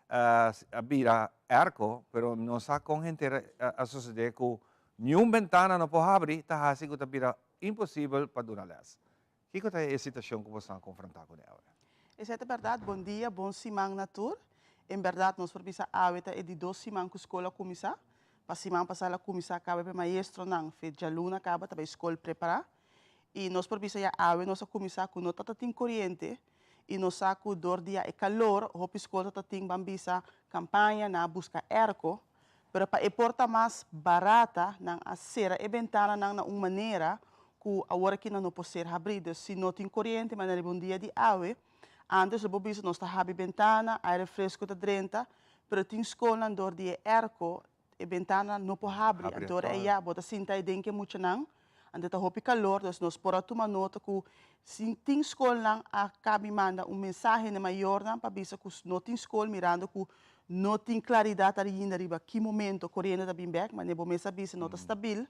a bira airco, pero no sa con henter a sucede cu niun bentana no por habri, ta haci cu ta bira imposibel pa duna les. Kico ta e situacion cu boso a confronta cune awe? Esei ta berdad. Bon dia, bon siman na tur. En berdad nos por bisa awe ta e di dos siman cu scol a cuminsa. Pa siman pasa el a cuminsa caba pa e maestronan fe djaluna caba ta bay scol prepara. Y nos por bisa ya awe nos a cuminsa cu no ta ta tin coriente y nos sa cu dor di ya e calor hopi scol ta ta tin ban bisa campaña nan a busca airco pero pa e por ta mas barata nan a cera e bentananan na un manera cu awor aki nan no por ser habri dus si no tin coriente manera riba un dia di awe antes lo bo bisa nos ta habri bentana aire fresco ta drenta pero tin scolnan dor di e airco E bentana no por habri, anto ora eya bo ta sinta ei den ke muchanan, anto ta hopi kalor, dus nos por a tuma nota ku si tin skolnan a kabi manda un mensahe na e mayornan pa bisa ku no tin skol mirando ku no tin klaridat ainda riba ki momento koriente ta bin bek, manera bo mes a bisa no ta stabil,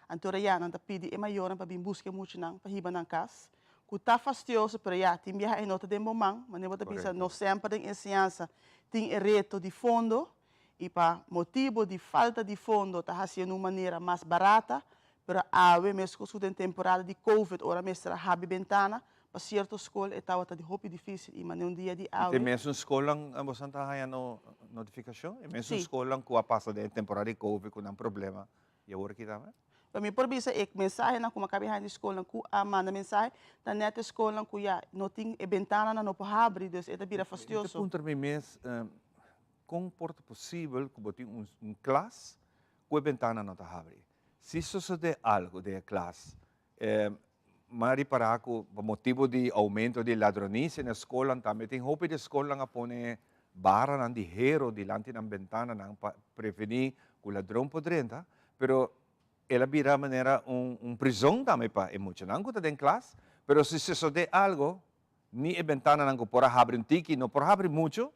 anto ora ya nan ta pidi e mayornan pa bin buska e muchanan pa hiba nan kas, ku ta fastioso pero ya tin biaha e no ta den bo man, manera bo ta bisa no semper den enseñansa tin e reto di fondo. y pa motibo di falta di fondo ta haciendo un manera mas barata, pero awe mescos cu den temporada di covid ora mester a habri bentana, pa cierto scol e tabata di hopi dificil y mane un dia di Y awe. te mesun scolnan boso ta haya no notificacion? E mesun Sí. scolnan cu a pasa den e temporada di covid cu nan problema y awor aki tambe? Pa mi por bisa e mensahenan cu mi a caba di haya di scolnan cu a manda mensahe ta net e scolnan cu ya no tin e bentananan no por habri dus e ta bira Mi ta fastioso. puntra mi mes Kon por ta posibel ku bo tin un klas ku e bentana no ta habri? Si sosodé algu den e klas, mi a ripará ku pa motibu di oumento di ladronisia na e skolnan tambe tin hopi di e skolnan a pone baranan di hero dilanti nan bentananan pa prevení ku ladron por drenta, pero el a bira manera un prizon tambe pa e muchanan ku ta den klas, pero si sosodé algu ni e bentananan ku por a habri un tiki no por habri muchu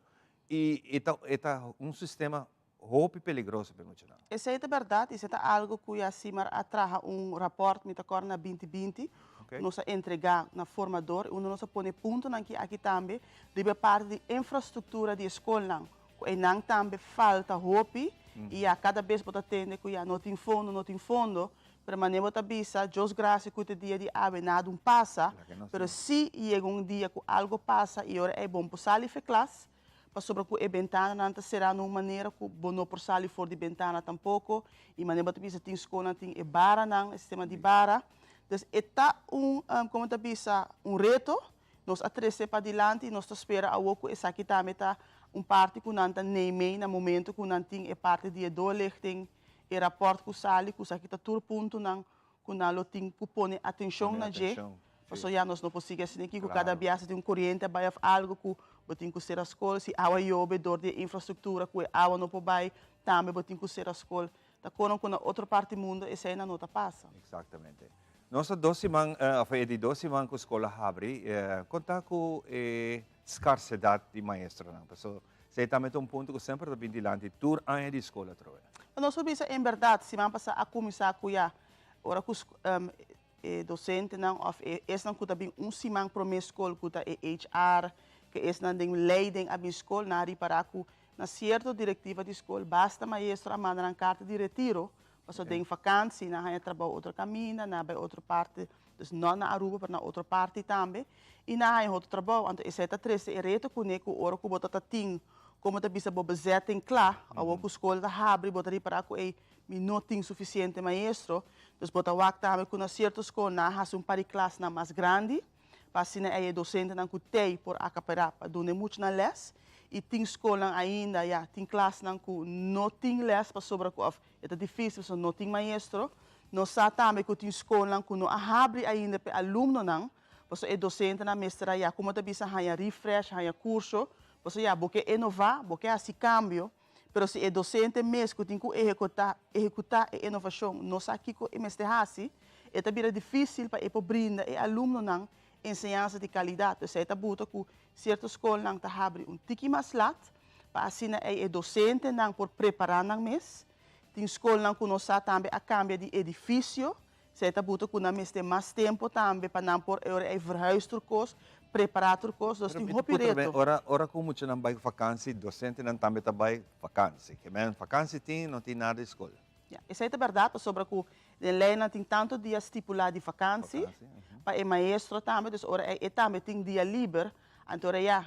i e ta e ta un sistema hopi peligroso pa e muchanan. Esei ta bèrdat i esei ta algu ku ya Simar a traha un rapòrt mi ta kòrda na binti binti ku nos a entregá na formador i unda nos a pone puntonan ki aki tambe riba e parti di infrastruktura di e skolnan ku einan tambe falta hopi i ya kada bes bo ta tende ku ya no tin fondo no tin fondo Pero manera bo ta bisa, Dios gracia cu te dia di awe nada un pasa, pero si yega un dia cu algo pasa y ora ey bon por sali fe klas, pasobra cu e bentananan ta cera na un manera cu bo no por sali for di bentana tampoco, y manera bo ta bisa tin scolnan tin e baranan, e sistema di bara, dus e ta un, como ta bisa, un reto. Nos a trece padilanti y nos ta spera awo cu esaki tambe ta un parti cu nan ta neemee na momento cu nan tin e parti di e doorlichting, e rapport cu sali, cu esaki ta tur puntonan cu nan lo tin cu pone atencion na dje, pasobra ya nos no por sigui asina aki cu cada biaha si tin un coriente a bay of algo cu bo tin cu cera scol, si awa yobe door di e infrastructura cu e awa no por bay tambe bo tin cu cera scol. Ta kono ku na otro parti mundo eseinan no ta pasa. Exactamente. Nos ta dos siman, of e di dos siman ku skol a habri, kon ta ku e skarsedat di maestronan? Paso esei tambe ta un punto ku semper ta bin dilanti tur aña di skol atrobe. Nos por bisa en bèrdat siman pasá a kuminsá ku ya ora ku e dosentenan òf e esnan ku ta bin un siman promé skol ku ta e HR, ku esnan den leiding a bin skol, nan a ripará ku na sierto direktiva di skol basta maestro a manda nan karta di retiro, pasobra den vakansi nan haña trabou otro kaminda, nan a bai otro parti, dus no na Aruba pero na otro parti tambe, i nan haña otro trabou. Anto esei ta trese e reto kuné ku ora ku bo ta ta tin, komo ta bisa bo bezetting kla, awor ku skol ta habri bo ta ripará ku ei Mi no tin sufisiente maestro, dus bo ta wak tambe ku na sierto skol nan a hasi un par di klasnan mas grandi, pa asina ei e dosentenan ku tei por akapará pa duna e muchanan lès. I tin skolnan ainda, ya, tin klasnan ku no tin lès pasobra ku òf e ta difísil pasobra no tin maestro. Nos sa tambe ku tin skolnan ku no a habri ainda pa e alumnonan, pasobra e dosentenan mester a, ya, komo ta bisa, haña refresh, haña kurso, pasobra, ya, bo ke enová, bo ke hasi kambio. Pero si e docente mes cu tin cu ehecutá ehecutá e inovacion no sa kico e mester haci, e ta bira dificil pa e por brinda e alumnonan enseñansa di calidad. Esey ta buta cu cierto scolnan ta habri un tiki mas lat pa asina ey e docentenan por prepara nan mes. Tin scolnan cu nos sa tambe a cambia di edificio Esei ta buta ku nan mester mas tempu tambe pa nan por e ora ei verhuis tur kos, prepará tur kos. Nos tin hopi reto. Ora ora ku muchanan bai vakansi, dosentenan tambe ta bai vakansi. Ke men vakansi tin, no tin nada di skol. Ya, esei ta bèrdat pasobra ku den leinan tin tantu dia stipulá di vakansi pa e maestro tambe, dus ora ei e tambe tin dia liber, anto ora ya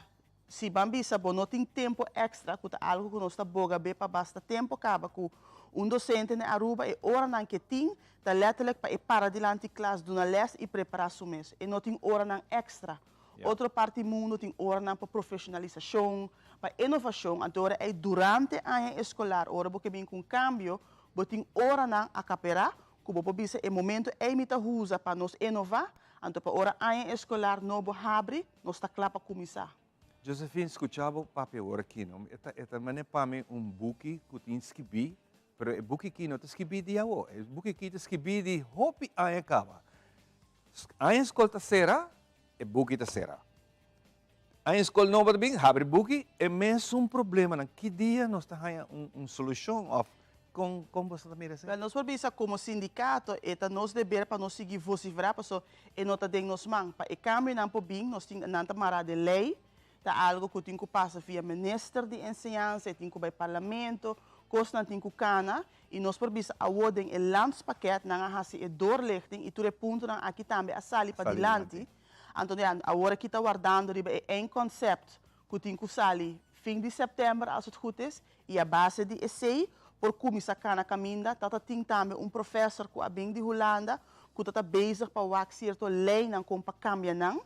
Si ban bisa bo no tin tempo extra, cu ta algo cu nos ta boga be pa basta tempo caba cu un docente na Aruba e oranan ke tin ta letterlijk pa e para dilanti klas duna les y prepara su mes. E no tin oranan extra. Otro parti mundo tin oranan pa profesionalisacion, pa inovacion, anto ora ey durante aña escolar ora bo ke bin cu un cambio bo tin oranan acapera cu bo por bisa e momento ey mi ta usa pa nos inova, anto pa ora aña escolar nobo habri, Nos ta kla pa kuminsá. Josephine, skucha bo papia awor aki, no? E ta, e ta mane pa mi un buki ku tin skibí, pero e buki aki no ta skibí di awo. E buki aki ta skibí di hopi aña kaba. Aña skol ta sera, e buki ta sera. Aña skol nobo ta bin, habri buki, e mesun problemanan. Ki dia nos ta haña un, un solushon òf Kon kon boso ta mira esei? Wel, nos por bisa komo sindikato e ta nos deber pa nos sigui vosiferá paso e no ta den nos man. Pa e kambionan por bin nos tin nan ta mará den lei, ta algo ku tin ku pasa via minister di enseñansa, e tin ku bai parlamento, kosnan tin ku kana i nos por bisa awor den e landspakket nan a hasi e doorlichting i tur e puntonan aki tambe a sali pa dilanti. Anto ya awor aki ta wardando riba e eindconcept ku tin ku sali fin di sèptèmber als het goed is, i a base di esei por kuminsá kana kaminda. Ta ta tin tambe un profèsor ku a bin di Hulanda ku ta ta bezig pa wak sierto leinan kon pa kambia nan,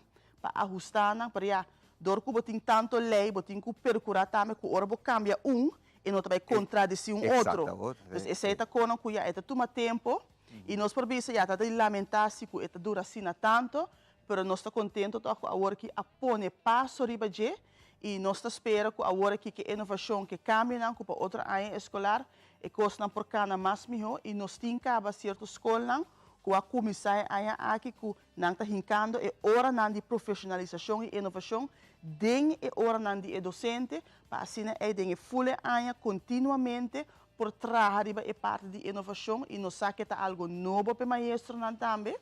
pa ahustá nan, pero ya, dor ku bo tin tanto lei bo tin ku perkurá tambe ku ora bo kambia un e no ta bai kontradisí un otro. Dus esei ta konan ku ya e ta tuma tempo i nos por bisa ya ta di lamentá si ku e ta dura asina tanto, Pero nos ta contento toch cu awor aki a pone paso riba dje y nos ta spera cu awor aki ke inovacion, ke cambionan cu pa otro aña escolar e cosnan por cana mas miho y nos tin caba cierto scolnan cu a cuminsa e aña aki cu nan ta hincando e oranan di profesionalisacion y inovacion den e oranan di e docente pa asina ey den e full e aña continuamente por traha riba e parti di inovacion y nos sa ke ta algo nobo p'e maestronan tambe.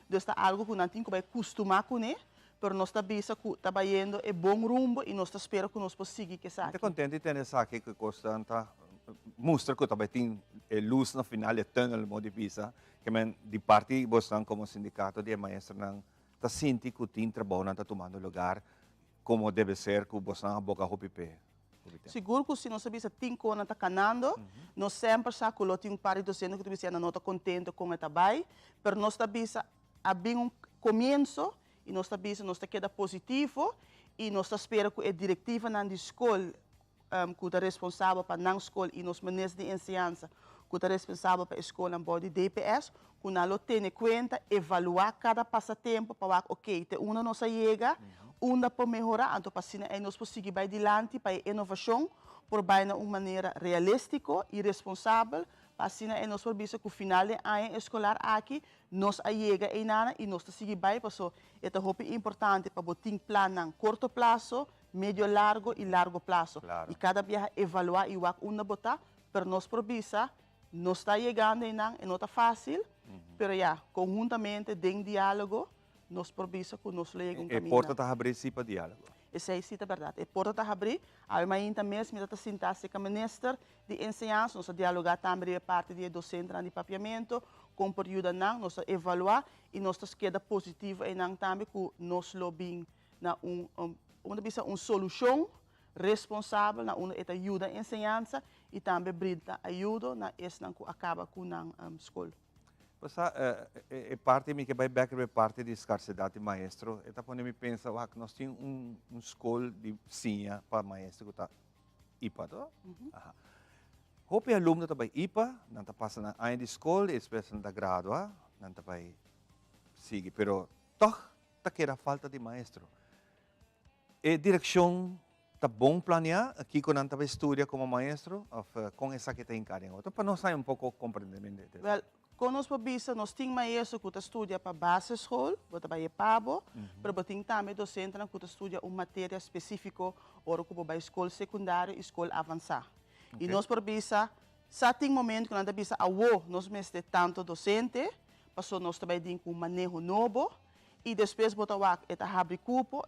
Dus ta algo ku nan tin ku bai kustumá kuné, pero nos ta bisa ku ta bayendo e bon rumbo i nos ta spera ku nos por sigui ku Mi ta esaki. kontentu di tende esaki ku e kosnan ta mustra ku ta bai tin e lus na final di e tùnel modo di bisa, ke men di parti bosnan komo sindikato di e maestronan ta sinti ku tin trabounan ta tumando lugar komo debe ser ku bosnan a boka hopi p'e. Sigur ku si nos a bisa tin konan ta kanando, nos semper sa ku lo tin un par di dosente ku ta bisa nan no ta kontento kon e ta bai, pero nos ta bisa a bin un komienso i I nos ta bisa nos ta keda positivo i nos ta spera ku e direktivanan di skol ku ta responsabel pa nan skol i nos minister di enseñansa ku ta responsabel pa e skolnan bou di DPS ku nan lo tene kuenta, evaluá kada pasatempu pa wak oke te unda nos a yega, unda por mehorá, anto pa asina ei nos por sigui bai dilanti pa e inovashon por bai na un manera realístiko i responsabel pa asina ei nos por bisa ku final di e aña eskolar aki nos a yega einana i nos ta sigui bai paso e ta hopi importante pa bo tin plannan korto plaso, medio largo i largo plaso i kada biaha evaluá i wak unda bo ta, pero nos por bisa nos ta yegando einan, e no ta fásil, pero ya, konhuntamente den diálogo nos por bisa ku nos lo yega un E kaminda. porta ta habrí sí pa diálogo. Esei sí ta bèrdat, e porta ta habrí. Awe mainta mes mi ta ta sintá serka minister di enseñansa, nos a dialogá tambe riba e parti di e dosentenan di papiamentu, kon por yuda nan, nos a evaluá i nos ta keda positivo einan tambe ku nos lo bin na un, un ta bisa un solushon responsabel na unda e ta yuda enseñansa i tambe brinda ayudo na esnan ku a kaba ku nan skol. Pasá e parti mi ke bai bèk riba e parti di skarsedat di maestro, e ta pone mi pensa wak nos tin un skol di siña pa maestro ku ta ipa to? Aha. Hopi alumno ta bai ipa, nan ta pasa nan aña di skol i despues nan ta gradua, nan ta bai sigui pero tòg ta keda falta di maestro. E direkshon ta bon planeá? Kiko nan ta bai studia komo maestro? Òf kon esaki ta hinká den otro? Pa nos haña un poko komprendementu di esaki. Wèl, kon nos por bisa nos tin maestro ku ta studia pa basisschool, bo ta bai e pabo, pero bo tin tambe dosentenan ku ta studia un materia spesífiko ora ku bo bai skol sekundario i skol avansá. I nos por bisa sa tin momento ku nan ta bisa awo nos mester tantu dosente, pasobra nos ta bai din ku un maneho nobo, i despues bo ta wak e ta habri kupo,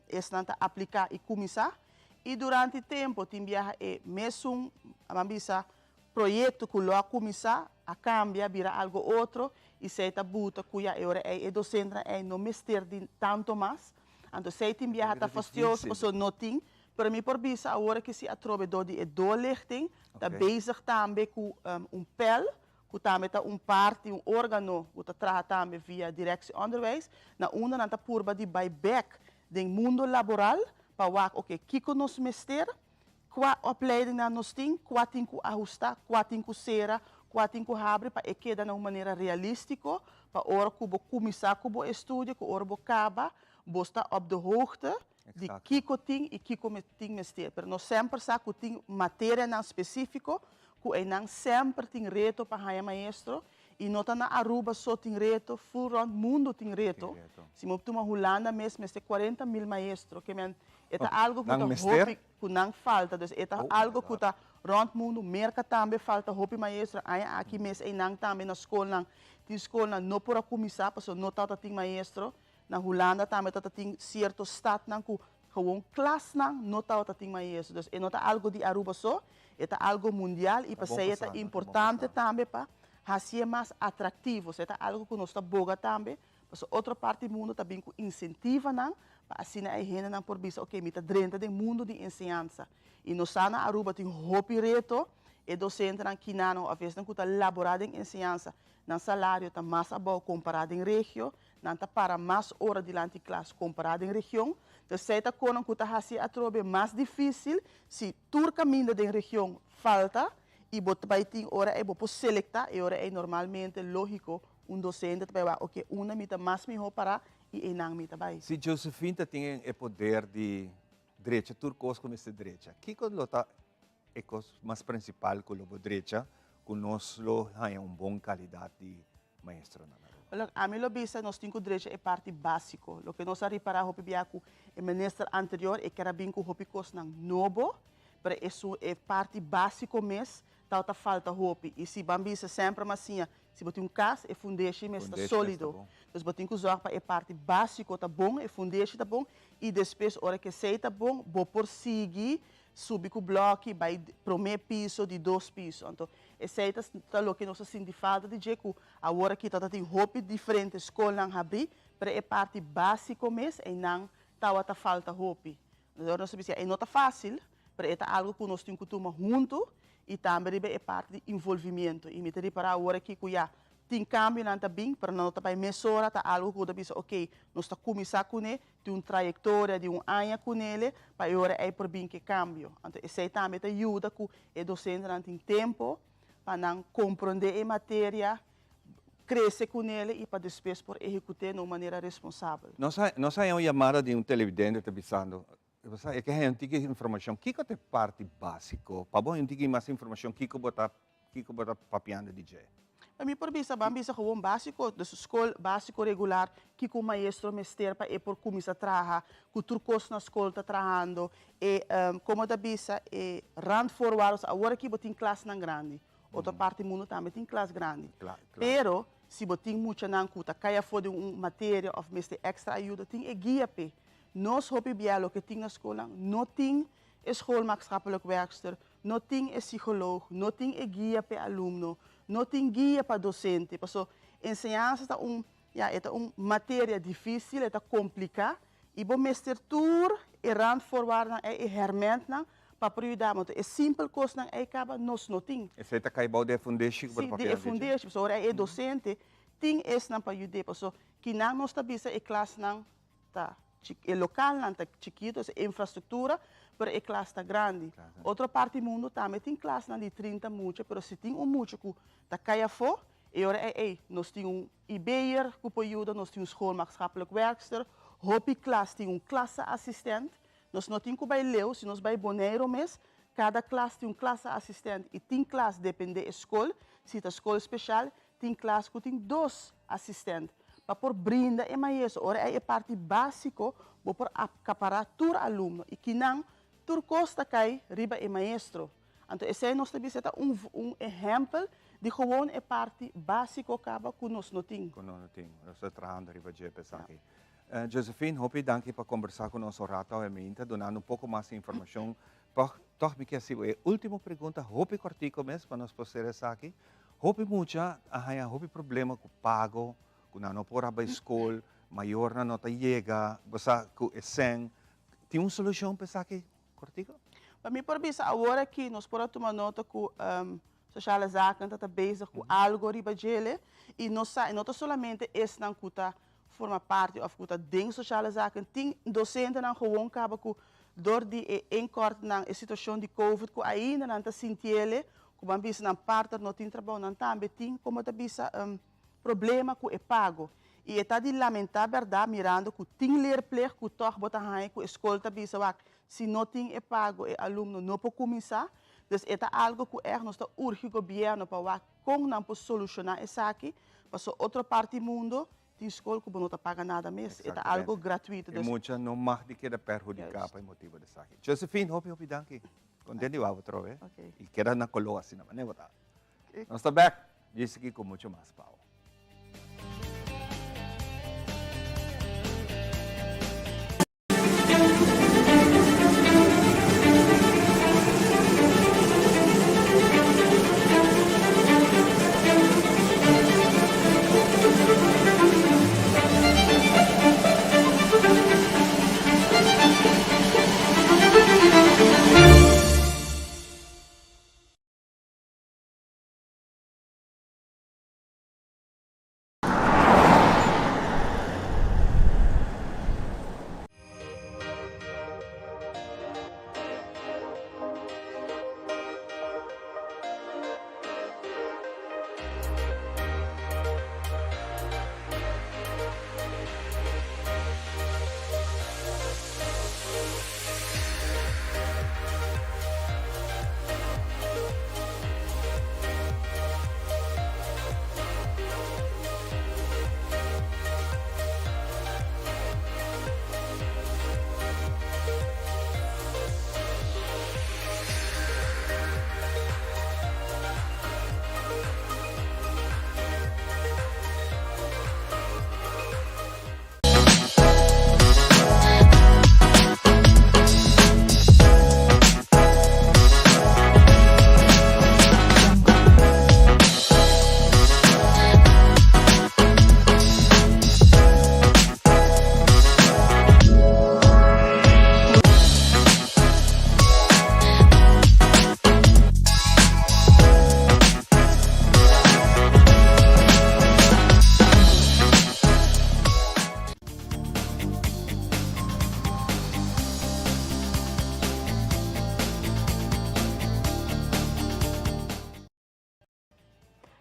esnan ta apliká i kuminsá. I durante tempu tin biaha e mesun, ban bisa, proyekto ku lo a kuminsá a kambia bira algu otro i esei ta buta ku ya e ora ei e dosentenan ei no mester di tantu mas. Anto esei tin biaha ta fastioso pasobra no tin, pero mi por bisa awor ke si atrobe dor di e doorlichting ta bezig tambe ku un pèl ku tambe ta un parti, un órgano ku ta traha tambe via Directie Onderwijs, na unda nan ta purba di bai bèk den mundo laboral pa wak, oke, kiko nos mester, kua opleidingnan nos tin, kua tin ku ahustá, kua tin ku sera, kua tin ku habri pa e keda na un manera realístiko, pa ora ku bo kuminsá ku bo estudio, ku ora bo kaba, bo sta op de hoogte di kiko tin i kiko tin mester. Pero nos semper sa ku tin materianan spesífiko ku einan semper tin reto pa haña maestro i no ta na Aruba so tin reto, ful rònt mundu tin reto. Si bo tuma Hulanda mes mester 40.000 maestro, ke men e ta algu ku ta hopi ku nan falta, dus e ta algu ku ta rònt mundu, Merka tambe falta hopi maestro, aña aki mes einan tambe na skolnan tin skolnan no por a kuminsá pasobra no tabata tin maestro. Na Hulanda tambe tabata tin cierto stadnan cu gewoon klasnan no tabata tin maestro. Dus e no ta algo di Aruba so, e ta algo mundial y pasey e ta importante tambe pa hacié mas atractivo. Esey ta algo cu nos ta boga tambe, pasobra otro parti di mundo ta bin cu incentivanan pa asina e hendenan por bisa ok mi ta drenta den mundo di enseñansa. Y nos sa na Aruba tin hopi reto, e docentenan kinanan of esnan cu ta labora den enseñansa, nan salario ta mas abao compara den regio, Nan ta para mas ora dilanti klas kompará den region. Esei ta konan ku ta hasi atrobe mas difísil si tur kaminda den region falta i bo ta bai tin ora ei bo por selektá e ora ei normalmente lógiko un dosente ta bai wak oke unda mi ta mas mihó pará i einan mi ta bai. Si Josephine ta tin e poder di drecha tur kos ku mester drecha, kiko lo ta e kos mas prinsipal ku lo bo drecha ku nos lo haña un bon kalidat di maestronan Aruba? Wel, ami lo bisa nos tin cu drecha e parti basico. Loke nos a ripara hopi bia cu e minister anterior e kier a bin cu hopi cosnan nobo, pero esun e parti basico mes tabata falta hopi. Y si ban bisa semper mas siña, si bo tin un cas e fundeshi mes ta solido. Dus bo tin cu zorg pa e parti basico ta bon, e fundeshi ta bon y despues ora cu esey ta bon bo por sigui subi ku blòki bai promé piso, di dos piso. Anto esei ta ta loke nos a sinti falta di dje ku awor aki ta tin hopi diferente skolnan habrí, pero e parti básiko mes einan tabata falta hopi. Anto ora nos ta bisa e no ta fásil, pero e ta algu ku nos tin ku tuma huntu i tambe riba e parti di involvimiento. I mi ta ripará awor aki ku ya. Tin kambionan ta bin, pero nan no ta bai mesora, ta algu ku bo ta bisa ok, nos ta kuminsá kuné, tin un trayektoria di un aña kunele pa e ora ei por bin ku e kambio. Anto esei tambe ta yuda ku e dosentenan tin tempu pa nan komprondé e materia, krese kunele i pa despues por ehekut'é na un manera responsabel. Nos a nos a haña un yamada di un televidente ta bisando, bo sa e ke haña un tiki informashon, kiko ta e parti básiko? Pa bo haña un tiki mas informashon kiko bo ta Kiko bo ta papiando di dje? Pa mi por bisa, ban bisa gewoon básiko, dus skol básiko regular, kiko un maestro mester pa e por kuminsá traha, ku tur kos na skol ta trahando, e komo ta bisa e randvoorwaarden, awor aki bo tin klasnan grandi, otro parti mundu tambe tin klas grandi, pero si bo tin muchanan ku ta kai afó den un materia òf mester èkstra ayuda, tin e guia p'e. Nos hopi bia loke tin na skolnan no tin e schoolmaatschappelijk werkster, No tin e psicoloog, no tin e guia p'e alumno, no tin guia pa docente, paso enseñansa ta un, ya, e ta un materia dificil, e ta complica y bo mester tur e randvoorwaardennan ey, e hermentnan pa por yuda bo. Enton e simpel cosnan ey caba nos no tin. Esey ta cay bao di e fundeshi cu bo ta Si, di papia e antes? fundeshi, pasobra ora ey e docente tin esnan pa yud'é, paso kinan nos ta bisa e klasnan ta e lokalnan ta chikitu, e infrastruktura, pero e klas ta grandi. Otro parti mundu tambe tin klasnan di 30 mucha, pero si tin un mucha ku ta kai afó, e ora ei, ei, nos tin un IB'er ku por yuda, nos tin un schoolmaatschappelijk werkster, hopi klas tin un klasse-assistent. Nos no tin ku bai leu, si nos bai Boneiru mes, kada klas tin un klasse-assistent i tin klas, dependé e skol, si ta skol speshal, Tin klas ku tin dos asistent pa por brinda e maestro. Ora ei e parti básiko bo por akapará tur alumno i kinan tur kos ta kai riba e maestro. Anto esei nos ta bisa ta un un ehèmpel di gewoon e parti básiko kaba ku nos no tin. Ku nos no tin. Nos ta trahando riba dje pa esaki. Josephine, hopi danki pa kombersá ku nos un rato awe mainta, dunando un poko mas informashon. Tòg, tòg mi ke hasi bo e último pregunta hopi kòrtiko mes pa nos por sera esaki. Hopi mucha a haña hopi problema ku pago, ku nan no por a bai skol, mayornan no ta yega, bo sa ku e sèn. Tin un solushon pa esaki, Kortico? Pa mi por bisa awor aki nos por a tuma nota ku Sociale Zaken ta ta bezig ku algo riba djele i nos sa e no ta solamente esnan ku ta forma parti òf ku ta den Sociale Zaken, tin dosentenan gewoon kaba ku dor di e inkortnan, e situashon di covid ku ainda nan ta sintiele ku ban bisa nan partner no tin trabou, nan tambe tin komo ta bisa problema ku e pago. I e ta di lamentá bèrdat mirando ku tin leerplicht ku tòg bo ta haña ku e skol ta bisa wak si no tin e pago e alumno no por kuminsá. Dus e ta algu ku ègt nos ta urgi gobièrnu pa wak kon nan por solushoná esaki pasobra otro parti mundo tin skol ku bo no ta paga nada mes, e ta algu gratuito. E mucha no mag di keda perhudiká pa e motibu di esaki. Josephine, hopi hopi danki. Kontent di wak bo atrobe. I keda na koló asina manera bo ta. Nos ta bèk djis aki ku muchu mas pa bo.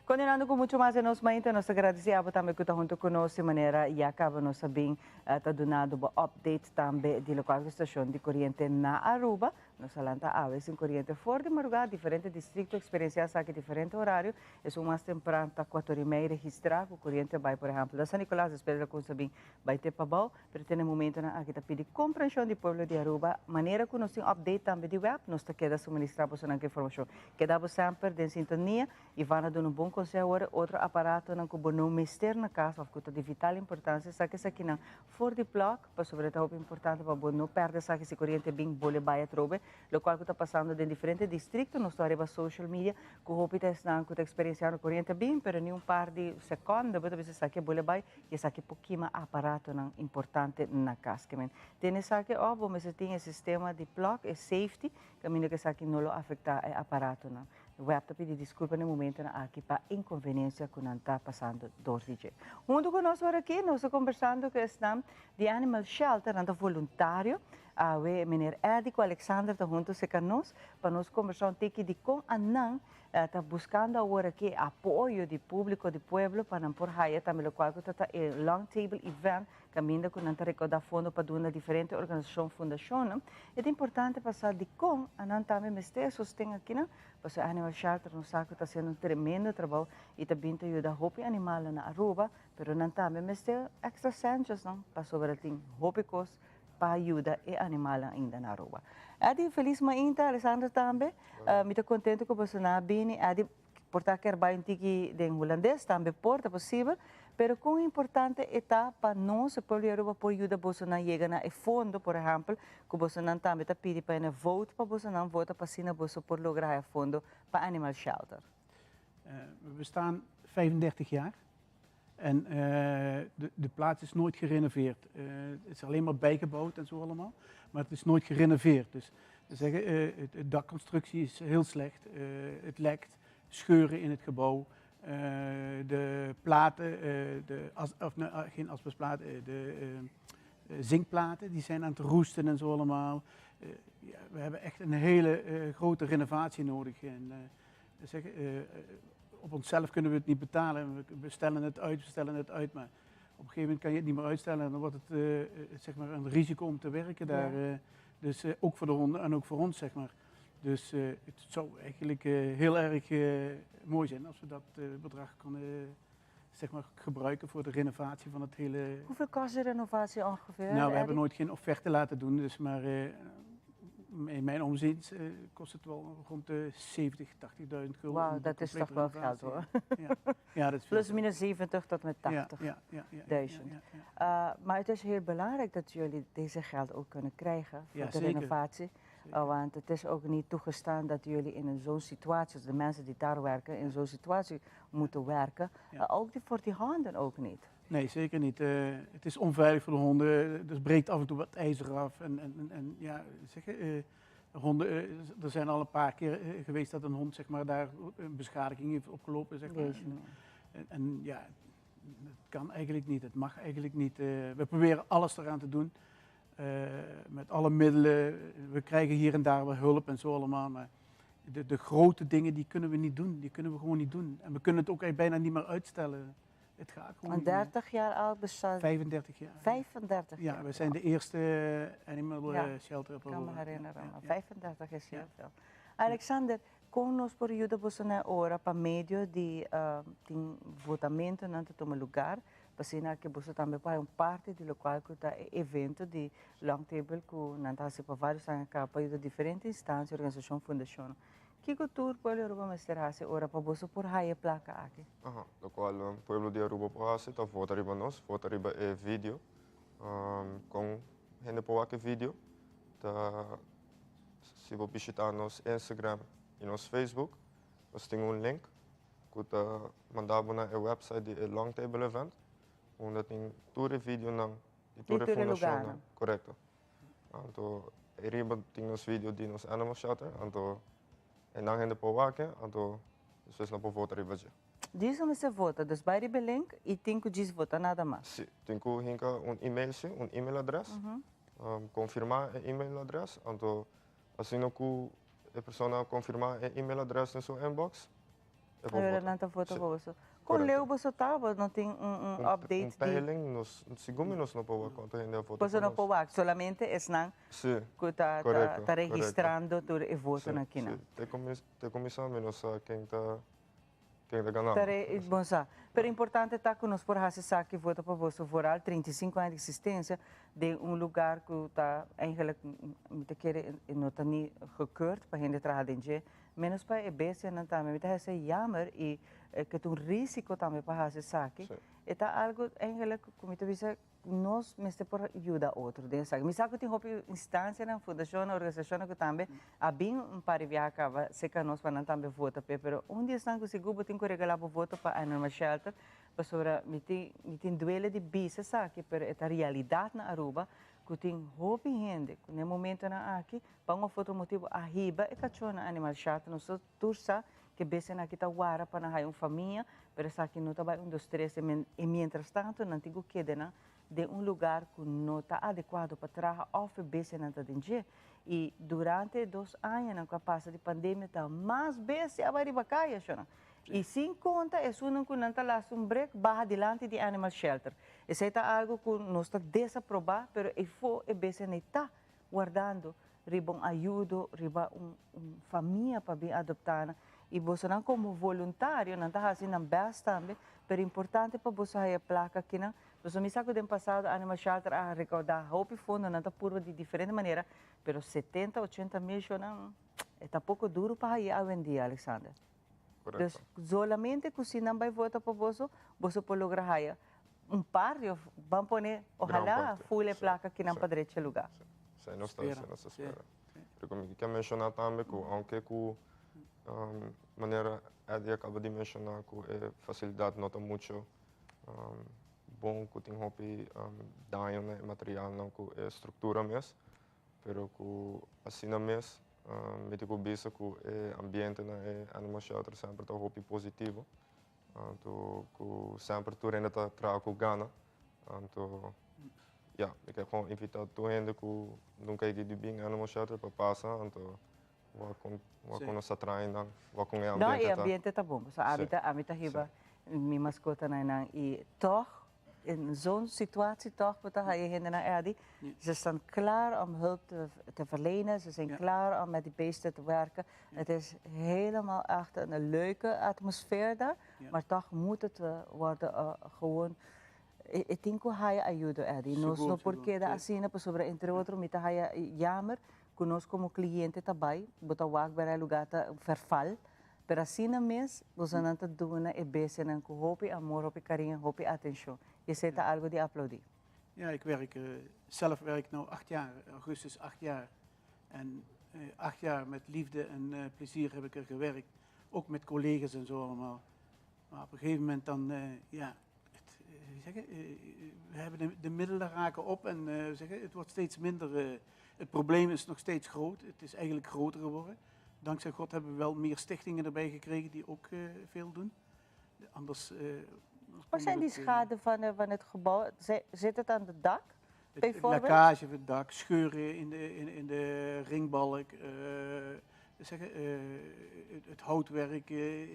Continuando cu mucho mas nos mainta, nos ta gradici abo tambe cu ta hunto cu nos di manera ya caba nos a bin ta dunando bo update tambe di locual cu situacion di coriente na Aruba. Nos a lanta awe sin coriente for di maruga, diferente districto experiencia esaki diferente horario. Esun mas tempran ta cuator y mei registra cu coriente bay por ehempel na San Nicolas, despues di cu bin bay te pabao. Pero te na e momentonan aki ta pidi comprension di pueblo di Aruba. Manera cu nos tin update tambe di web, nos ta keda suministra bosonan cu informacion. Keda bo semper den sintonia y van a duna un bon conseho awor. Otro aparatonan cu bo no mester na cas of cu ta di vital importancia, saca esakinan for di plug, pasobra ta hopi importante pa bo no perde esaki si coriente bin bole bay atrobe. Locual cu ta pasando den diferente districto, nos ta ariba social media cu hopi ta esnan cu ta experienciando coriente bin, pero ni un par di seconde bo ta bisa esaki a bole bay. Y esaki por kima aparatonan importante na cas. Ke men tene esaki of bo mester tin e sistema di plug, e safety, caminda cu esaki no lo afecta e aparatonan. Web ta pidi disculpa na e momentonan aki pa inconveniencia cu nan ta pasando door di dje. Hunto cu nos ora aki nos ta conversando cu esnan di Animal Shelter, nan ta voluntario. Awe meneer Eddy cu Alexander ta hunto cerca nos pa nos conversa un tiki di con anan Ta buscando awor aki apoyo di publico di pueblo pa nan por haya tambe locual cu ta ta e Long Table Event caminda cu nan ta recauda fondo pa duna diferente organisacion fundacionnan. E ta importante pa sa dicon anan tambe mester e sosten akinan pasobra e Animal Shelter nos sa cu ta haciendo un tremendo trabou y ta bin ta yuda hopi animalnan na Aruba pero nan tambe mester extra centjesnan pasobra tin hopi cos pa yuda e animalnan ainda na Aruba. Eddy, feliz mainta, Alessandra tambe. Mi ta contento cu boso nan a bini. Eddy, por ta kier bay un tiki den Hulandes, tambe por, ta posibel. Pero con importante e ta pa nos, e pueblo di Aruba, por yuda boso nan yega na e fondo, por ehempel, cu boso nan tambe ta pidi pa ene vote pa boso nan vota pa asina boso por logra haya fondo pa Animal Shelter. We bestaan 35 jaar. En de, de plaats is nooit gerenoveerd. Het is alleen maar bijgebouwd en zo allemaal. Maar het is nooit gerenoveerd. Dus zeggen, het, de dakconstructie is heel slecht. Het lekt, scheuren in het gebouw. De platen, de as, of nee, geen asbestplaten, de zinkplaten, die zijn aan het roesten en zo allemaal. Ja, we hebben echt een hele grote renovatie nodig. En, zeggen, op onszelf kunnen we het niet betalen. We stellen het uit, we stellen het uit, maar op een gegeven moment kan je het niet meer uitstellen en dan wordt het zeg maar een risico om te werken daar. Dus ook voor de honden en ook voor ons, zeg maar. Dus het zou eigenlijk heel erg mooi zijn als we dat bedrag kunnen zeg maar, gebruiken voor de renovatie van het hele... Hoeveel kost de renovatie ongeveer? Nou, we hebben nooit geen offerte laten doen, dus maar in mijn omzien kost het wel rond de 70, 80.000 gulden. Wauw, dat is toch wel geld hoor. Ja. Ja, dat is Plus minus 70 tot met 80. Duizend. Maar het is heel belangrijk dat jullie deze geld ook kunnen krijgen voor de renovatie. Want het is ook niet toegestaan dat jullie in zo'n situatie, de mensen die daar werken, in zo'n situatie moeten werken. Ook die, voor die honden ook niet. Nee, zeker niet. Het is onveilig voor de honden. Er breekt af en toe wat ijzer af. En, en, en ja, zeg, honden, er zijn al een paar keer geweest dat een hond zeg maar, daar een beschadiging heeft opgelopen. Zeg maar. En ja, het kan eigenlijk niet. Het mag eigenlijk niet. We proberen alles eraan te doen. Met alle middelen. We krijgen hier en daar wel hulp en zo allemaal. Maar de, de grote dingen die kunnen we niet doen. Die kunnen we gewoon niet doen. En we kunnen het ook bijna niet meer uitstellen. Het gaat gewoon En 30 jaar oud bestaat? 35 jaar. 35 jaar? Ja, we zijn de eerste animal shelter op Ik kan me herinneren. Ja, 35 is heel veel. Alexander, con nos por yuda boso awor pa medio di tin votamentonan ta tuma lugar, pa asina cu boso tambe por un parti di locual cu ta evento di Long Table cu nan ta haci pa varios aña caba pa yuda diferente instancia, organisacion, fundacion. Kico tur pueblo di Aruba mester haci ora pa boso por haya placa aki? Aha, locual pueblo di Aruba por haci ta vota riba nos, vota riba e video. Con hende por wak e video, ta si bo bishita nos Instagram y nos Facebook, nos tin un link cu ta manda bo na e website di e Long Table Event, unda tin tur e videonan di tur e fundacionnan. Correcto. Anto, riba tin nos video di nos animal shelter, anto nan hende por wak, anto despues nan por vota riba dje. Djis mester vota, dus bay riba e link y tin cu djis vota nada mas. Si, tin cu hinca un email si, un email adres, confirma e email adres, anto asina cu e persona confirma e email adres den su inbox. E por Ayora vota. nan ta vota Si. pa boso. Kon Correcto. leu boso ta? Bo no tin un, un Un, update un di... peiling, nos, segun mi nos no por wak cuanto hende a vota Boso pa no nos. por wak, solamente esnan Si, ku ta, ta, correcto, ta correcto. registrando tur e Si, votonan akinan. si. Te cumis, te cuminsa mi no sa ken ta, ken ta ganando. Ta re, bon sa. Pero importante ta ku nos por hasi esaki vota pa boso vooral 35 aña di existencia den un lugar ku ta eigenlijk, mi ta kere, e no ta ni gekeurd pa hende traha den dje. Menos pa e bestianan tambe. Mi ta hasi jammer y ke ta un risico tambe pa hasi esaki. E ta algo eigenlijk ku mi ta bisa nos mester por yuda otro den esaki. Mi sa ku tin hopi instancianan, fundacionnan, organisacionnan ku tambe a bin un par di biaha kaba serka nos pa nan tambe vota p'e. Pero un di esnan ku sigur bo tin ku regala bo voto pa Animal Shelter pasobra mi tin mi tin duele di bisa esaki pero e ta realidad na Aruba ku tin hopi hende ku na e momentonan aki Pa un of otro motibu a hiba e kachónan animal shelter. Nos tur sa ku e bestianan aki ta wara pa nan haya un famia, pero esaki no ta bai un, dos, tres. E mientras tanto nan tin ku keda nan den un lugar ku no ta adekuado pa traha òf e bestianan ta den dje. I durante e dos añanan ku a pasa di pandemia ta mas bestia a bai riba kaya, shona. I sin konta esunnan ku nan ta lasta un brek baha dilanti di animal shelter. Esei ta algu ku nos ta desaprobá, pero efo e bestianan ei ta. wardando riba un ayudo, riba un un famia pa bin adopta nan y bosonan como voluntario nan ta haci nan best tambe, pero importante pa boso haya placa akinan, pasobra mi sa cu den pasado Animal Shelter a recauda hopi fondo, nan ta purba di diferente manera, pero setenta, ochenta mil shonan e ta poco duro pa haya awendia, Alexander. Correcto. Dus solamente cu si nan bay vota pa boso, boso por logra haya un par di of ban pone ojalá full e placa kinan pa drecha lugar. Sí, nos ta, sí, nos ta spera. Pero mi ke menciona tambe cu aunke cu manera Eddie a caba di menciona cu e facilidad no ta mucho bon cu tin hopi daño na e materialnan cu e structura mes, pero cu asina mes mi tin cu bisa cu e ambiente na e animal shelter semper ta hopi positivo. Anto ku semper tur hende ta traha ku gana. Anto ya, mi ke gewoon invita tur hende ku nunka yega di bin Animal Shelter pa pasa, anto wak kon wak kon nos ta traha einan, wak kon e No, ambiente e ta. ambiente ta bon. Pasobra ami ta ami ta hiba mi maskotanan einan i tòg In zo'n situatie toch bo ta haya hendenan Eddy, ze staan klaar om hulp te, te verlenen, ze zijn klaar om met die beesten te werken. Het is helemaal echt een leuke atmosfeer daar, maar toch moet het worden gewoon e tin ku haya ayudo Eddy. Nos no por keda asina pasobra entre otro mi ta haya jammer ku nos komo kliente ta bai, bo ta wak bera e lugar ta verval. Pero asina mes, bosonan ta duna e bestianan ku hopi amor, hopi kariño, hopi atenshon. I esei ta algu di aplaudí. Ja, ik werk, zelf werk ik nu acht jaar, augustus acht jaar. En acht jaar met liefde en plezier heb ik er gewerkt. Ook met collega's en zo allemaal. Maar op een gegeven moment dan, ja, het, zeg, we hebben de, de middelen raken op en zeg, het wordt steeds minder. het probleem is nog steeds groot. Het is eigenlijk groter geworden. Dankzij God hebben we wel meer stichtingen erbij gekregen die ook veel doen. Anders. Wat zijn die schade van, van het gebouw? Zit het aan het dak? Het, lekkage van het dak, scheuren in de, in, in de ringbalk, uh, zeggen, uh, het, het, houtwerk uh,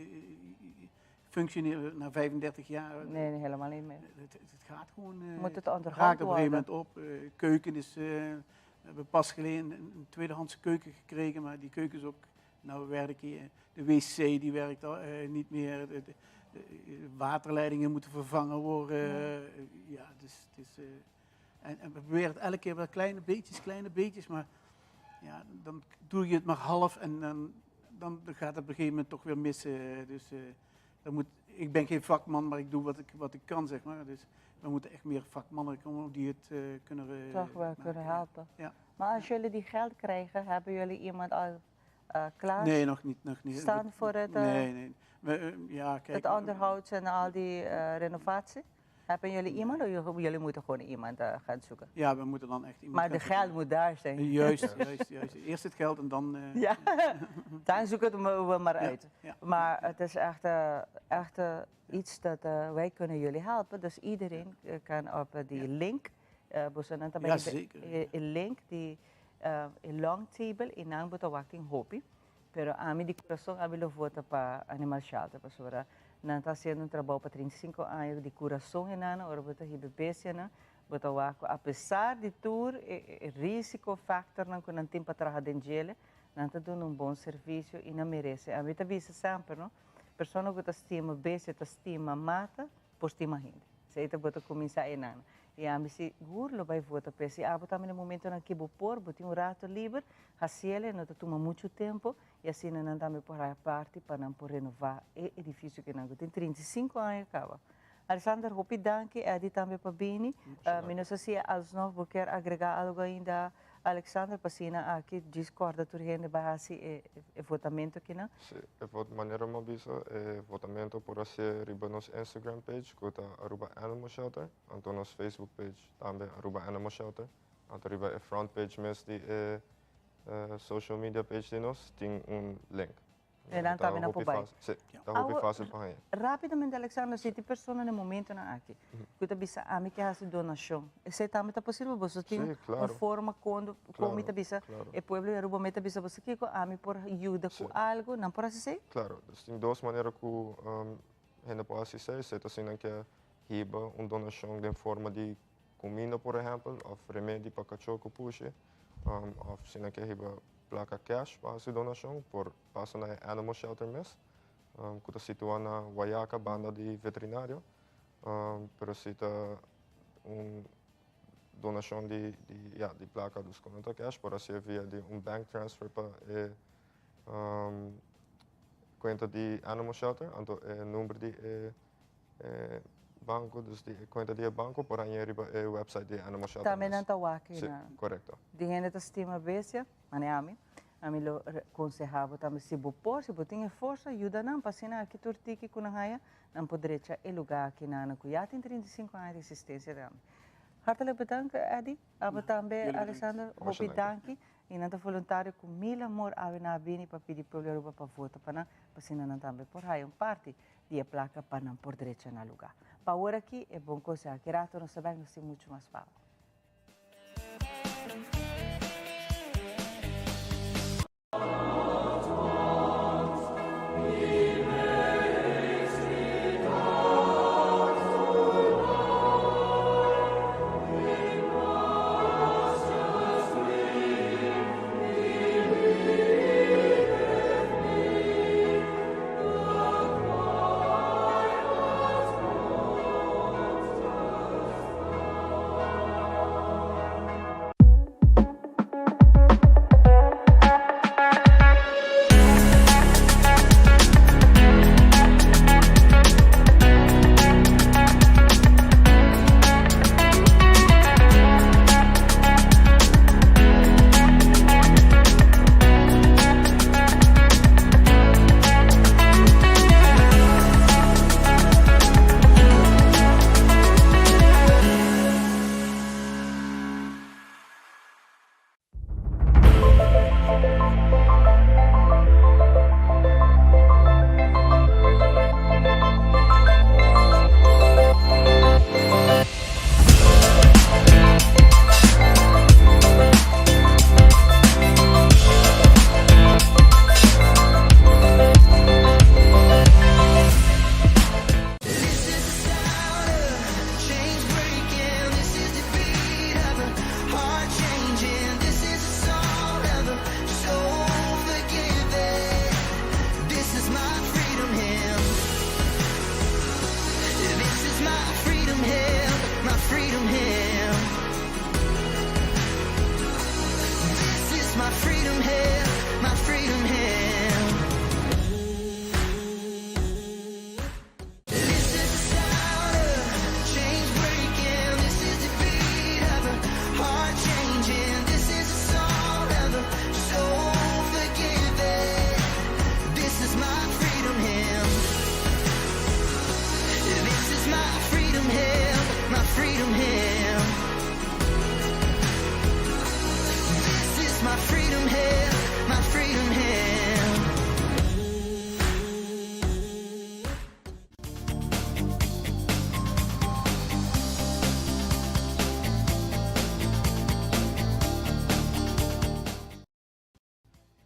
functioneert na 35 jaar. Nee, nee, helemaal niet meer. Het, het, gaat gewoon. Moet het onderhouden Raakt op een gegeven moment op. keuken is. we hebben pas geleden een, een tweedehandse keuken gekregen, maar die keuken is ook. Nou werk hier, de wc die werkt al, niet meer. De, de, de, waterleidingen moeten vervangen worden. Ja, ja dus het is. En, en, we proberen het elke keer wel kleine beetjes, kleine beetjes, maar ja, dan doe je het maar half en dan, dan gaat het op een gegeven moment toch weer missen. Dus uh, dan moet, ik ben geen vakman, maar ik doe wat ik, wat ik kan, zeg maar. Dus we moeten echt meer vakmannen komen die het uh, kunnen uh, Toch wel kunnen helpen. Ja. Maar als jullie die geld krijgen, hebben jullie iemand al klaar? Nee, nog niet. Nog niet. Staan voor het, nee, nee. We, ja, kijk, het onderhoud en al die renovatie? Hebben jullie iemand of jullie moeten gewoon iemand uh, gaan zoeken? Ja, we moeten dan echt iemand Maar de geld moet daar zijn. Juist, juist, juist. Eerst het geld en dan... Uh, ja, dan zoek het we maar uit. Ja, ja. Maar het is echt, uh, echt iets dat wij kunnen jullie helpen. Dus iedereen kan op die link... ja, zeker. Een link, die long table in Hopi. Pero ami di curason ami lo vota pa Animal Shelter pasobra nan ta haciendo un trabou pa 35 aña di curason e nan ora bo ta hiba e bestianan bo ta wak cu apesar di tur e risico factornan cu nan tin pa traha den djele nan ta duna un bon servicio y nan merece. Ami ta bisa semper no persona cu ta stima bestia ta stima mata por stima hende. Esey ta bo ta cuminsa e nan. Y ami sigur lo bay vota p'e. Si abo tambe na momentonan ki bo por, bo tin un rato liber, haciel e, no ta tuma mucho tempo, y asina nan tambe por haya parti pa nan por renova e edificio ki nan cu tin 35 aña caba. Alexander, hopi danki, Eddy tambe pa bini. Mi no sa si alsnog bo kier agrega algo ainda, Alexander, pa asina aki djis corda tur hende bay haci e votamento akinan. Si, e vot, manera mi a bisa, e votamento por hacié riba nos Instagram page cu ta Aruba Animal Shelter. Anto nos Facebook page tambe Aruba Animal Shelter. Anto riba e front page mes di e social media page di nos tin un link. E nan tambe nan por bai. Si, ta hopi facil pa haña. Rapidamente Alexander, si tin persona na e momentonan aki ku ta bisa ami ke hasi donashon, esei tambe ta posibel? Boso tin un forma kon kon mi ta bisa e pueblo di Aruba mi ta bisa boso kiko ami por yuda ku algu, nan por hasi esei? Klaro, tin dos manera ku hende por hasi esei, esei ta si nan ke hiba un donashon den forma di kuminda por ehèmpel òf remedi pa kachó ku pushi òf si nan ke hiba plaka kèsh pa hasi donashon por pasa na e animal shelter mes ku ta situá na Wayaca banda di veterinario pero si ta un donashon di ya di plaka dus ku no ta kèsh por hasié via di un bank transfer pa e kuenta di animal shelter anto e number di e E banco, dus di e cuenta di e banco por hañ'é riba e website di Animal Shelter Tambe mes. nan ta wak Sí, einan. correcto. Di hende ta stima bestia, mane ami, ami lo conseha bo tambe si bo por, si bo tin e forsa, yuda nan pa asina aki tur tiki cu nan haya, nan por drecha e lugar aki nan cu ya tin 35 aña di existencia tambe. Hartelijk bedankt Eddy, abo tambe Alexander, hopi danki. Y nan ta voluntario cu mil amor awe nan a bini pa pidi pueblo Aruba pa vota pa nan, pa asina nan tambe por haya un parti di e plaka pa nan por drecha na lugá. Pa awor aki e bon konseho. Aki rato nos ta bek, nos tin muchu mas pa bo.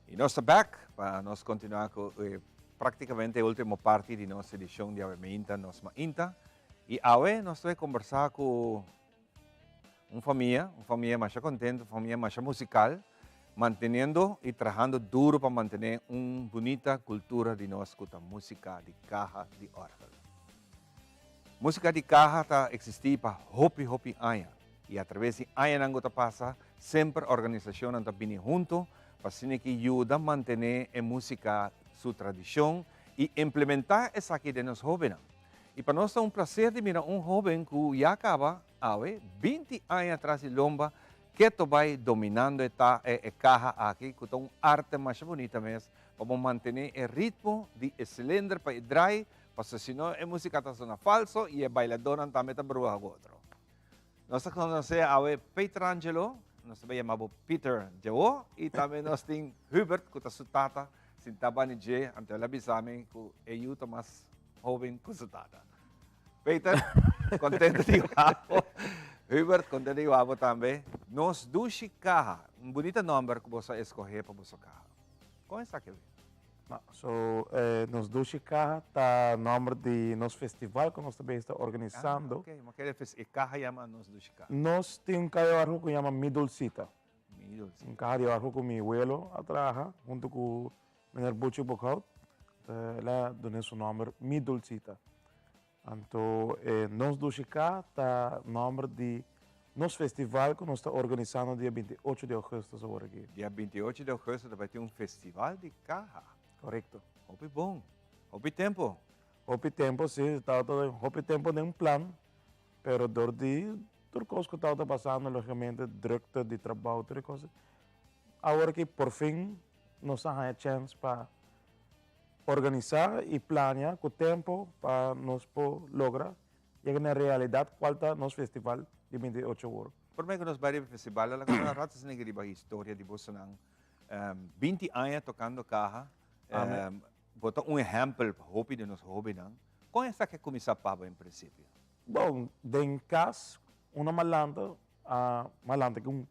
Y nos ta back pa nos continua cu e practicamente e ultimo parti di nos edicion di Awe Mainta, Nos Mainta. Y awe nos ta bay conversa cu un famia, un famia masha contento, un famia masha musical, manteniendo y trahando duro pa mantene un bunita cultura di nos cu ta musica di caha di orgel. Musica di caha ta existi pa hopi hopi aña y a traves di añanan cu ta pasa semper organisacionnan ta bini hunto pa asina ki yuda mantene e musica su tradicion y implementa esaki den nos hobennan. Y pa nos ta un placer di mira un hoben cu ya caba awe binti aña tras di lomba keto bay dominando e ta e caha aki cu ta un arte masha bunita mes pa bo mantene e ritmo di e cilinder pa e draai Pasobra si no e músika ta sona falso i e bailadónan tambe ta bruha ku otro. Nos ta konosé awe Peter Angelo, nos ta bai yama bo Peter djawo, i tambe nos tin Hubert ku ta su tata sintá bani dje, anto el a bisa mi ku e yu ta mas hóben ku su tata. Peter, kontento di wak bo. Hubert, kontento di wak bo tambe. Nos Dushi Kaha, un bunita nòmber ku boso a eskohé pa boso kaha. Kon esaki a bini? No, so nos dushi kaha ta nomber di nos festival ku nos ta bezig ta organisando. Ah, ok. Ma kere e kaha yama nos dushi kaha? Nos tin un kaha di orgel ku yama Mi Dulcita. Mi Dulcita. Un kaha di orgel ku mi welo a traha huntu ku meneer Buchi Boekhout. El a dun'é su nomber Mi Dulcita. Anto e Nos Dushi Ka ta nomber di nos festival ku nos ta organisando dia 28 di augustus awor aki. Dia 28 di augustus ta bai tin un festival di kaha. Korekto. Hopi bon. Hopi tempo. Hopi tempo si, tabata hopi tempo den plan, pero dor di tur kos ku tabata pasando logicamente drukte di trabou tur e kos, awor aki por fin nos a haña chèns pa Organisá i plania ku tempu pa nos por logra yega na realidat kual ta nos festival di 28 ora. Promé ku nos bai riba e festival, a laga un rato asina riba historia di bosonan. 20 aña tokando kaha, bo ta un ehèmpel pa hopi di nos hóbennan. Kon esaki a kuminsá pa bo en prinsipio? Bon, den kas una malanta a malanta ku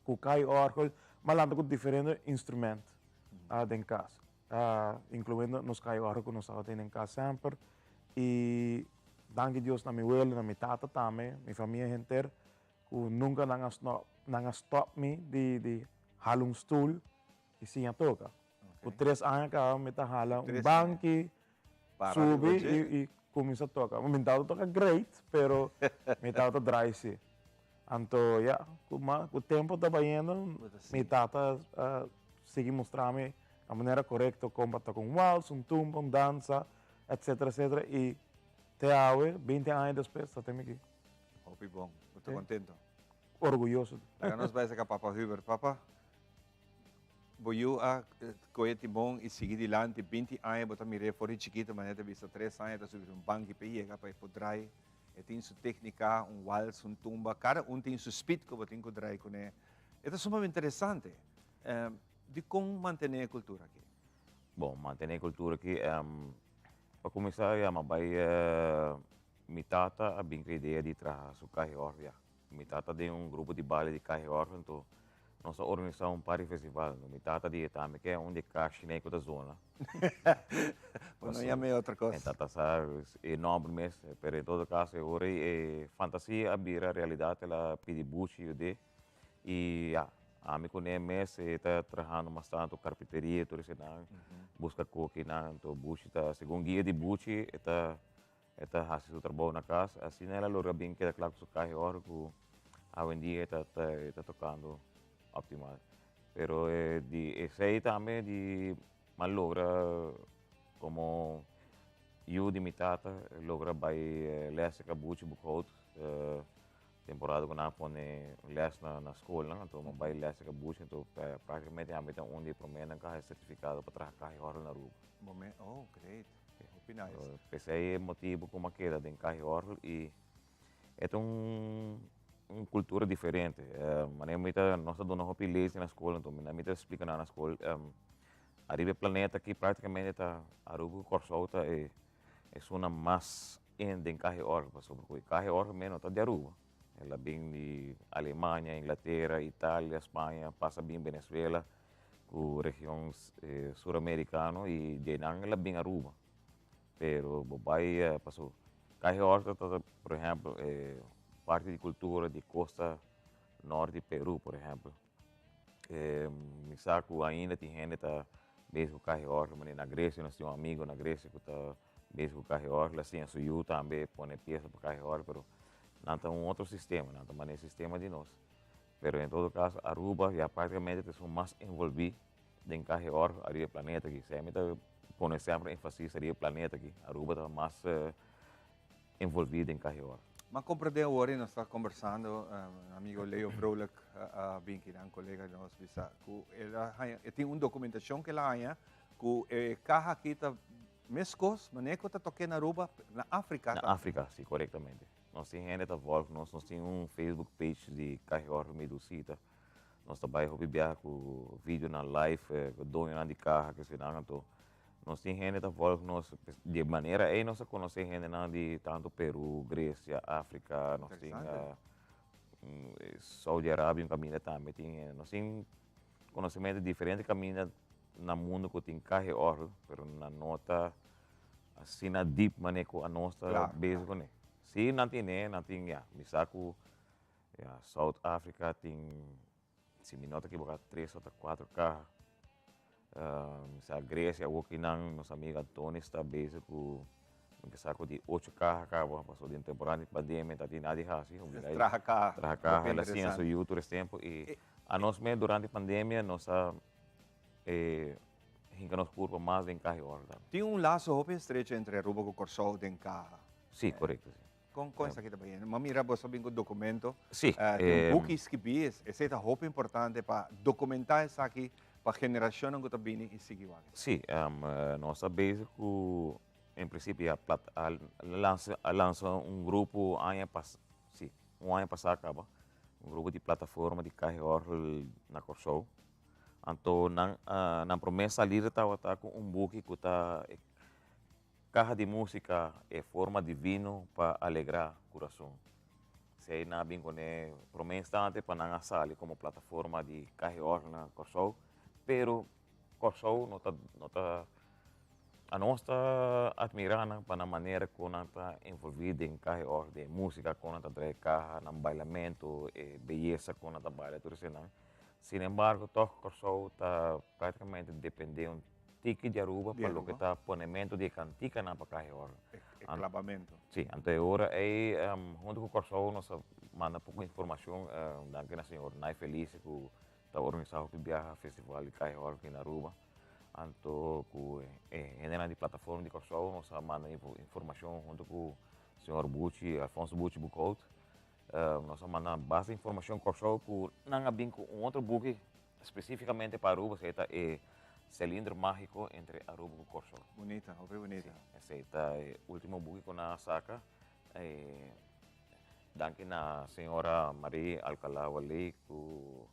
ku kai òrgel, malanta ku diferente instrumènt den kas. Incluyendo nos kai ora cu nos tabata den cas semper y danki Dios na mi welo, na mi tata tambe, mi famia henter cu nunca nan a nan a stop mi di di hala un stoel y siña toca. Cu tres aña caba mi ta hala un banki, subi y cuminsa toca. Mi tabata toca great pero mi tabata draai si. Anto ya, ku ma ku tempu ta bayendo, mi tata a sigui mustra mi a manera korekto kon pa toka un wals, un tumba, un dansa, etsetera, etsetera, i te awe, binti aña despues, ta temi aki. Hopi bon. Bo ta kontento? Orguyoso. Laga nos bai saka Papa Hubert. Papa, bo yu a kohe timon i sigui dilanti binti aña, bo ta mir'é for di chikito, manera ta bisa tres aña ta subi un banki p'e yega pa e por drai. E tin su téknika, un wals, un tumba, kada un tin su spit ku bo tin ku drai kuné. E ta sumamente interesante. Dikon mantené e kultura aki? Bon, mantené e kultura aki, pa kuminsá ya mi a bai, mi tata a bin ku e idea di traha su kahi òrgel ya. Mi tata den un grupo di baile di kahi òrgel, anto nos a organisá un par di festival. Mi tata di e tambe ke un di e kashiné ku ta zona. Bo no yam'é otro kos. Mi tata sa e nòmber mes, pero en todo kaso e ora ei e fantasia a bira realidat, el a pidi buchi yud'é i ya, ami kuné mes e ta trahando mas tantu karpinteria tur eseinan, buska kokinan, anto buchi ta segun guia di buchi e ta E ta hasi su trabou na kas, asina el a logra bin keda kla ku su kahi ora ku awendia e ta e ta tokando optimal. Pero di esei tambe di m'a logra komo yu di mi tata logra bai les e kabuchi Boekhout temporada ku nan a pone les na na skolnan anto m'a bai les e kabuchi anto praktikamente ami ta un di e promenan ku a haña sertifikado pa traha kahi ora na Aruba. Oh great. Hopi nice. P'esei e motibu ku mi a keda den Kahi Òrgel i e ta un un kultura diferente. Manera mi ta nos ta duna hopi les na skol anto mi ta splika nan na skol ariba e planeta aki praktikamente ta Aruba ku Kòrsou ta e esunnan mas in den Kahi Òrgel pasobra ku e Kahi Òrgel mes no ta di Aruba. El a bin di Alemania, Inglatera, Italia, Spaña, pasa bin Venezuela. ku region suramerikano i dje nan el a bin Aruba. Pero bo bai paso kahe òrgel ta por ehèmpel parti di kultura di kosta nort di Peru por ehèmpel. Mi sa ku ainda tin hende ta bezig ku kahe òrgel manera na Grecia nos tin un amigo na Grecia ku ta bezig ku kahe òrgel a siña su yu tambe pone piesa pa kahe òrgel pero nan ta un otro sistema nan ta manera e sistema di nos. Pero en todo caso Aruba ya practicamente ta esun mas envolvi den cahe orgel ariba e planeta aki. Esei mi ta pone semper enfasis ariba e planeta aki. Aruba ta mas envolvi den cahe orgel. M'a comprende awor y nos ta conversando, amigo Leo Vrolijk a bin kinan, colega di nos, bisa cu el a haña, e tin un documentacion cu el a haña cu e caha aki ta mescos manera cu ta toke na Aruba, na Africa Na Africa, si, corectamente. Nos tin hende ta volg nos, nos tin un Facebook page di Caja Orgel Medusita. Nos ta bai hopi biaha ku videonan live, ku doñonan di kaha, kesinan anto. Nos tin hende ta volg nos, di e manera ei nos a konosé hendenan di tantu Peru, Grecia, Afrika, nos tin Saudi Arabia un kaminda tambe tin hende. Nos tin konosementu di diferente kaminda na mundu ku tin Caja Orgel, pero nan no ta Asina deep mane ku anos ta bezig kuné. Si nan tine, nan tin ya. Mi sa ku ya South Africa tin, si mi no ta ekiboká, tres ota kuater kaha. Mi sa Grecia awor ki nan, nos amigo Antonis ta bezig ku, mi ke sa ku di ocho kaha kaba, pasobra den temporada di pandemia ta tin nada di hasi. Traha kaha. Traha kaha, el a siña su yu tur es tempu i anos mes durante pandemia nos a E hinka nos kurpa mas den kaha e ora tambe. Tin un laso hopi estrecho entre Aruba ku Kòrsou den kaha. Sí, korekto, sí. Kon kon esaki ta bayendo? Mi a mira boso a bin ku dokumento. Sí. Tin un buki skibí, esei ta hopi importante pa dokumentá esaki pa generashonnan ku ta bini i sigui wak esaki. Sí, nos ta bezig ku en prinsipio ya plat a lansa a lansa un grupo aña pas sí un aña pasá kaba un grupo di plataforma di kaha e òrgel na Kòrsou. Anto nan nan promé salida tabata ku un buki ku ta e kaha di músika e forma divino pa alegrá kurason. Esei nan a bin kuné promé instante pa nan a sali komo plataforma di kaha i òrgel na Kòrsou, pero Kòrsou no ta no ta anos ta atmirá nan pa nan manera ku nan ta envolví den kaha i òrgel, den músika, kon nan ta trae kaha, nan bailamentu, e beyesa kon nan ta baila tur eseinan. Sin embargo, tòg Kòrsou ta práktikamente dependé un tiki di Aruba pa loke ta ponementu di e kantikanan pa kaha e òrgel. E klabamentu. Sí, anto e ora ei huntu ku Kòrsou nos a manda poko informashon, danki na señor Nay Felice ku ta organisá hopi biaha festival di kaha e òrgel aki na Aruba. Anto ku e hendenan di plataforma di Kòrsou nos a manda informashon huntu ku señor Buchi, Alfonso Buchi Boekhout. Nos a manda basta informacion Kòrsou ku nan a bin ku un otro buki spesífikamente pa Aruba, esei ta e Cilindro Mágico entre Aruba ku Kòrsou. Bunita, hopi bunita. Sí, esei ta e último buki ku nan a saka. Danki na señora Marie Alcalá Wallé ku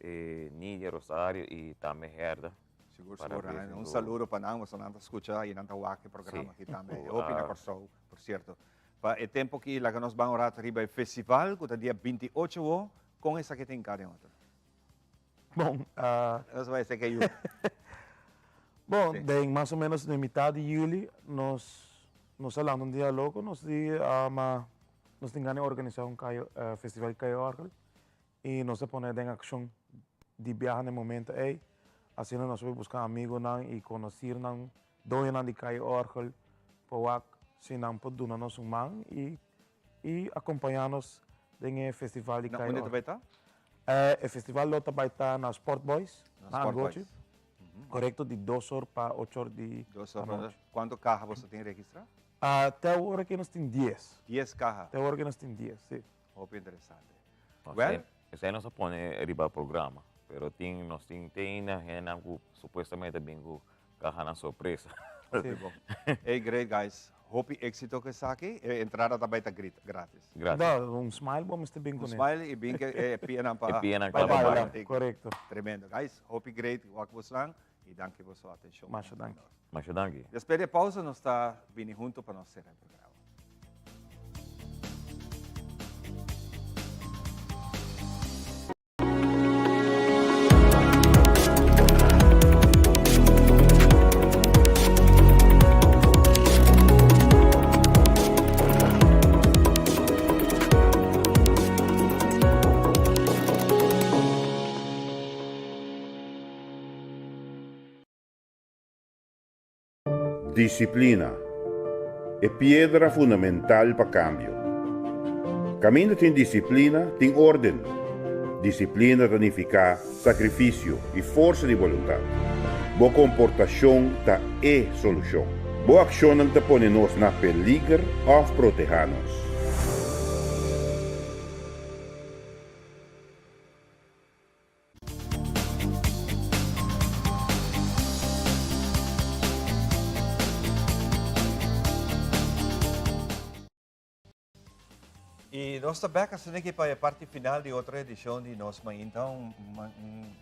Nidia Rosario i tambe Herda. Sigur, sigur. Un saludo pa nan, pasobra nan ta skucha i nan ta wak e programa aki tambe. Hopi na Kòrsou, por sierto. Pa e tempo aki laga nos ban un rato riba e festival ku ta dia 28 wo, kon esaki ta hinká den otro? Bon, Nos bai esei ke yu. Bon, den mas o menos den mitad di juli nos nos a lanta un dia loko, nos di ma nos tin gana di organisá un kayo festival di kayo òrgel i nos a pone den akshon di biaha na e momento ei, asina nos a bai buska amigonan i konosirnan Doñonan di Kai Orgel por wak si nan por duna nos un man i i akompañá nos den e festival di Na Kai unda ta Orgel. bai ta? E festival lo ta bai ta na Sport Boys, Na na Sport Angochi. Boys. Korekto, di dos or pa ocho or di Dos or pa anochi. Kuantu kaha boso tin registrá? Te awor aki nos tin dies. Dies kaha? Te awor aki nos tin dies, si. Hopi interesante. Nos Well. tin, esei nos a pone riba programa, pero tin, nos tin te ainda hendenan ku supuestamente bin ku Cahanan sorpresa. Sí. Bon. Hey, great guys. Hopi éxito ku esaki. E entrada ta bai ta grit, gratis. Gratis. No, un smile bo mester bin Un kuné. smile i bin ke e pianan pa E pianan pa kla pa baila. baila. Korekto. Tremendo. Guys, hopi great wak bosnan i danki boso atenshon. Masha danki. Masha danki. Despues di e pausa nos ta bini hunto pa nos sera e programa. Disiplina, e piedra fundamental pa kambio. Kaminda tin disiplina, tin órden. Disiplina ta nifiká sakrifisio i forsa di boluntat. Bo komportashon ta e solushon. Bo akshonnan ta pone nos na peliger òf protehá nos. Y nos ta bek asina aki pa e parti final di otro edicion di Nos Mainta, un, un,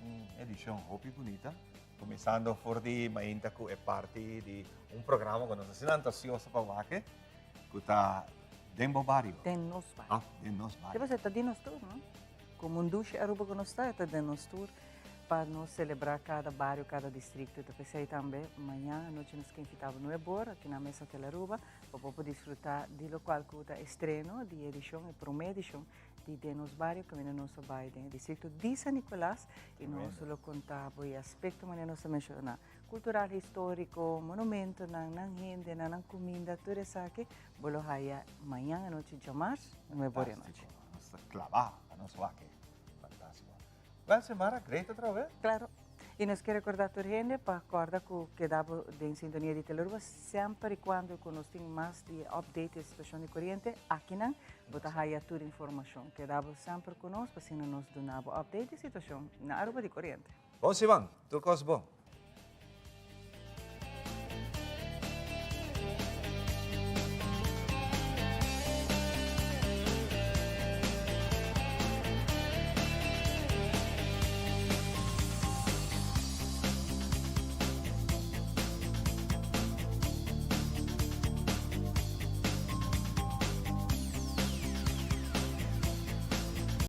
un edicion hopi bunita. Cuminsando for di mainta cu e parti di un programa cu nos asina ansioso pa wak, cu ta Den Bo Bario. Den Nos Bario. Ah, Den Nos Bario. Debe ser ta di nos tur, no? Como un dushi Aruba cu nos ta, e ta den nos tur pa nos celebra cada bario, cada districto. Ta pesey tambe mañan anochi nos ke invita bo nuebe ora aki na Mesa Hotel Aruba pa bo por disfruta di locual cu ta estreno di edicion, e prome edicion di Den Nos Bario caminda nos a bay den e districto di San Nicolas y nos lo conta bo e aspecto manera nos a menciona, cultural, historico, monumentonan, nan hendenan, nan cuminda, tur esaki bo lo haya mañan anochi djamars nuebe ora di anochi. Nos ta clava pa nos wak e. Fantástico. Well, Xiomara, great otra vez. Claro. Y nos kier recorda tur hende pa corda cu keda bo den sintonia di Telearuba semper y cuando cu nos tin mas di update di situacion di coriente, akinan bo ta haya tur informacion. Keda bo semper cu nos pa asina nos duna bo update di situacion na Aruba di coriente. Bon siman, tur cos bon.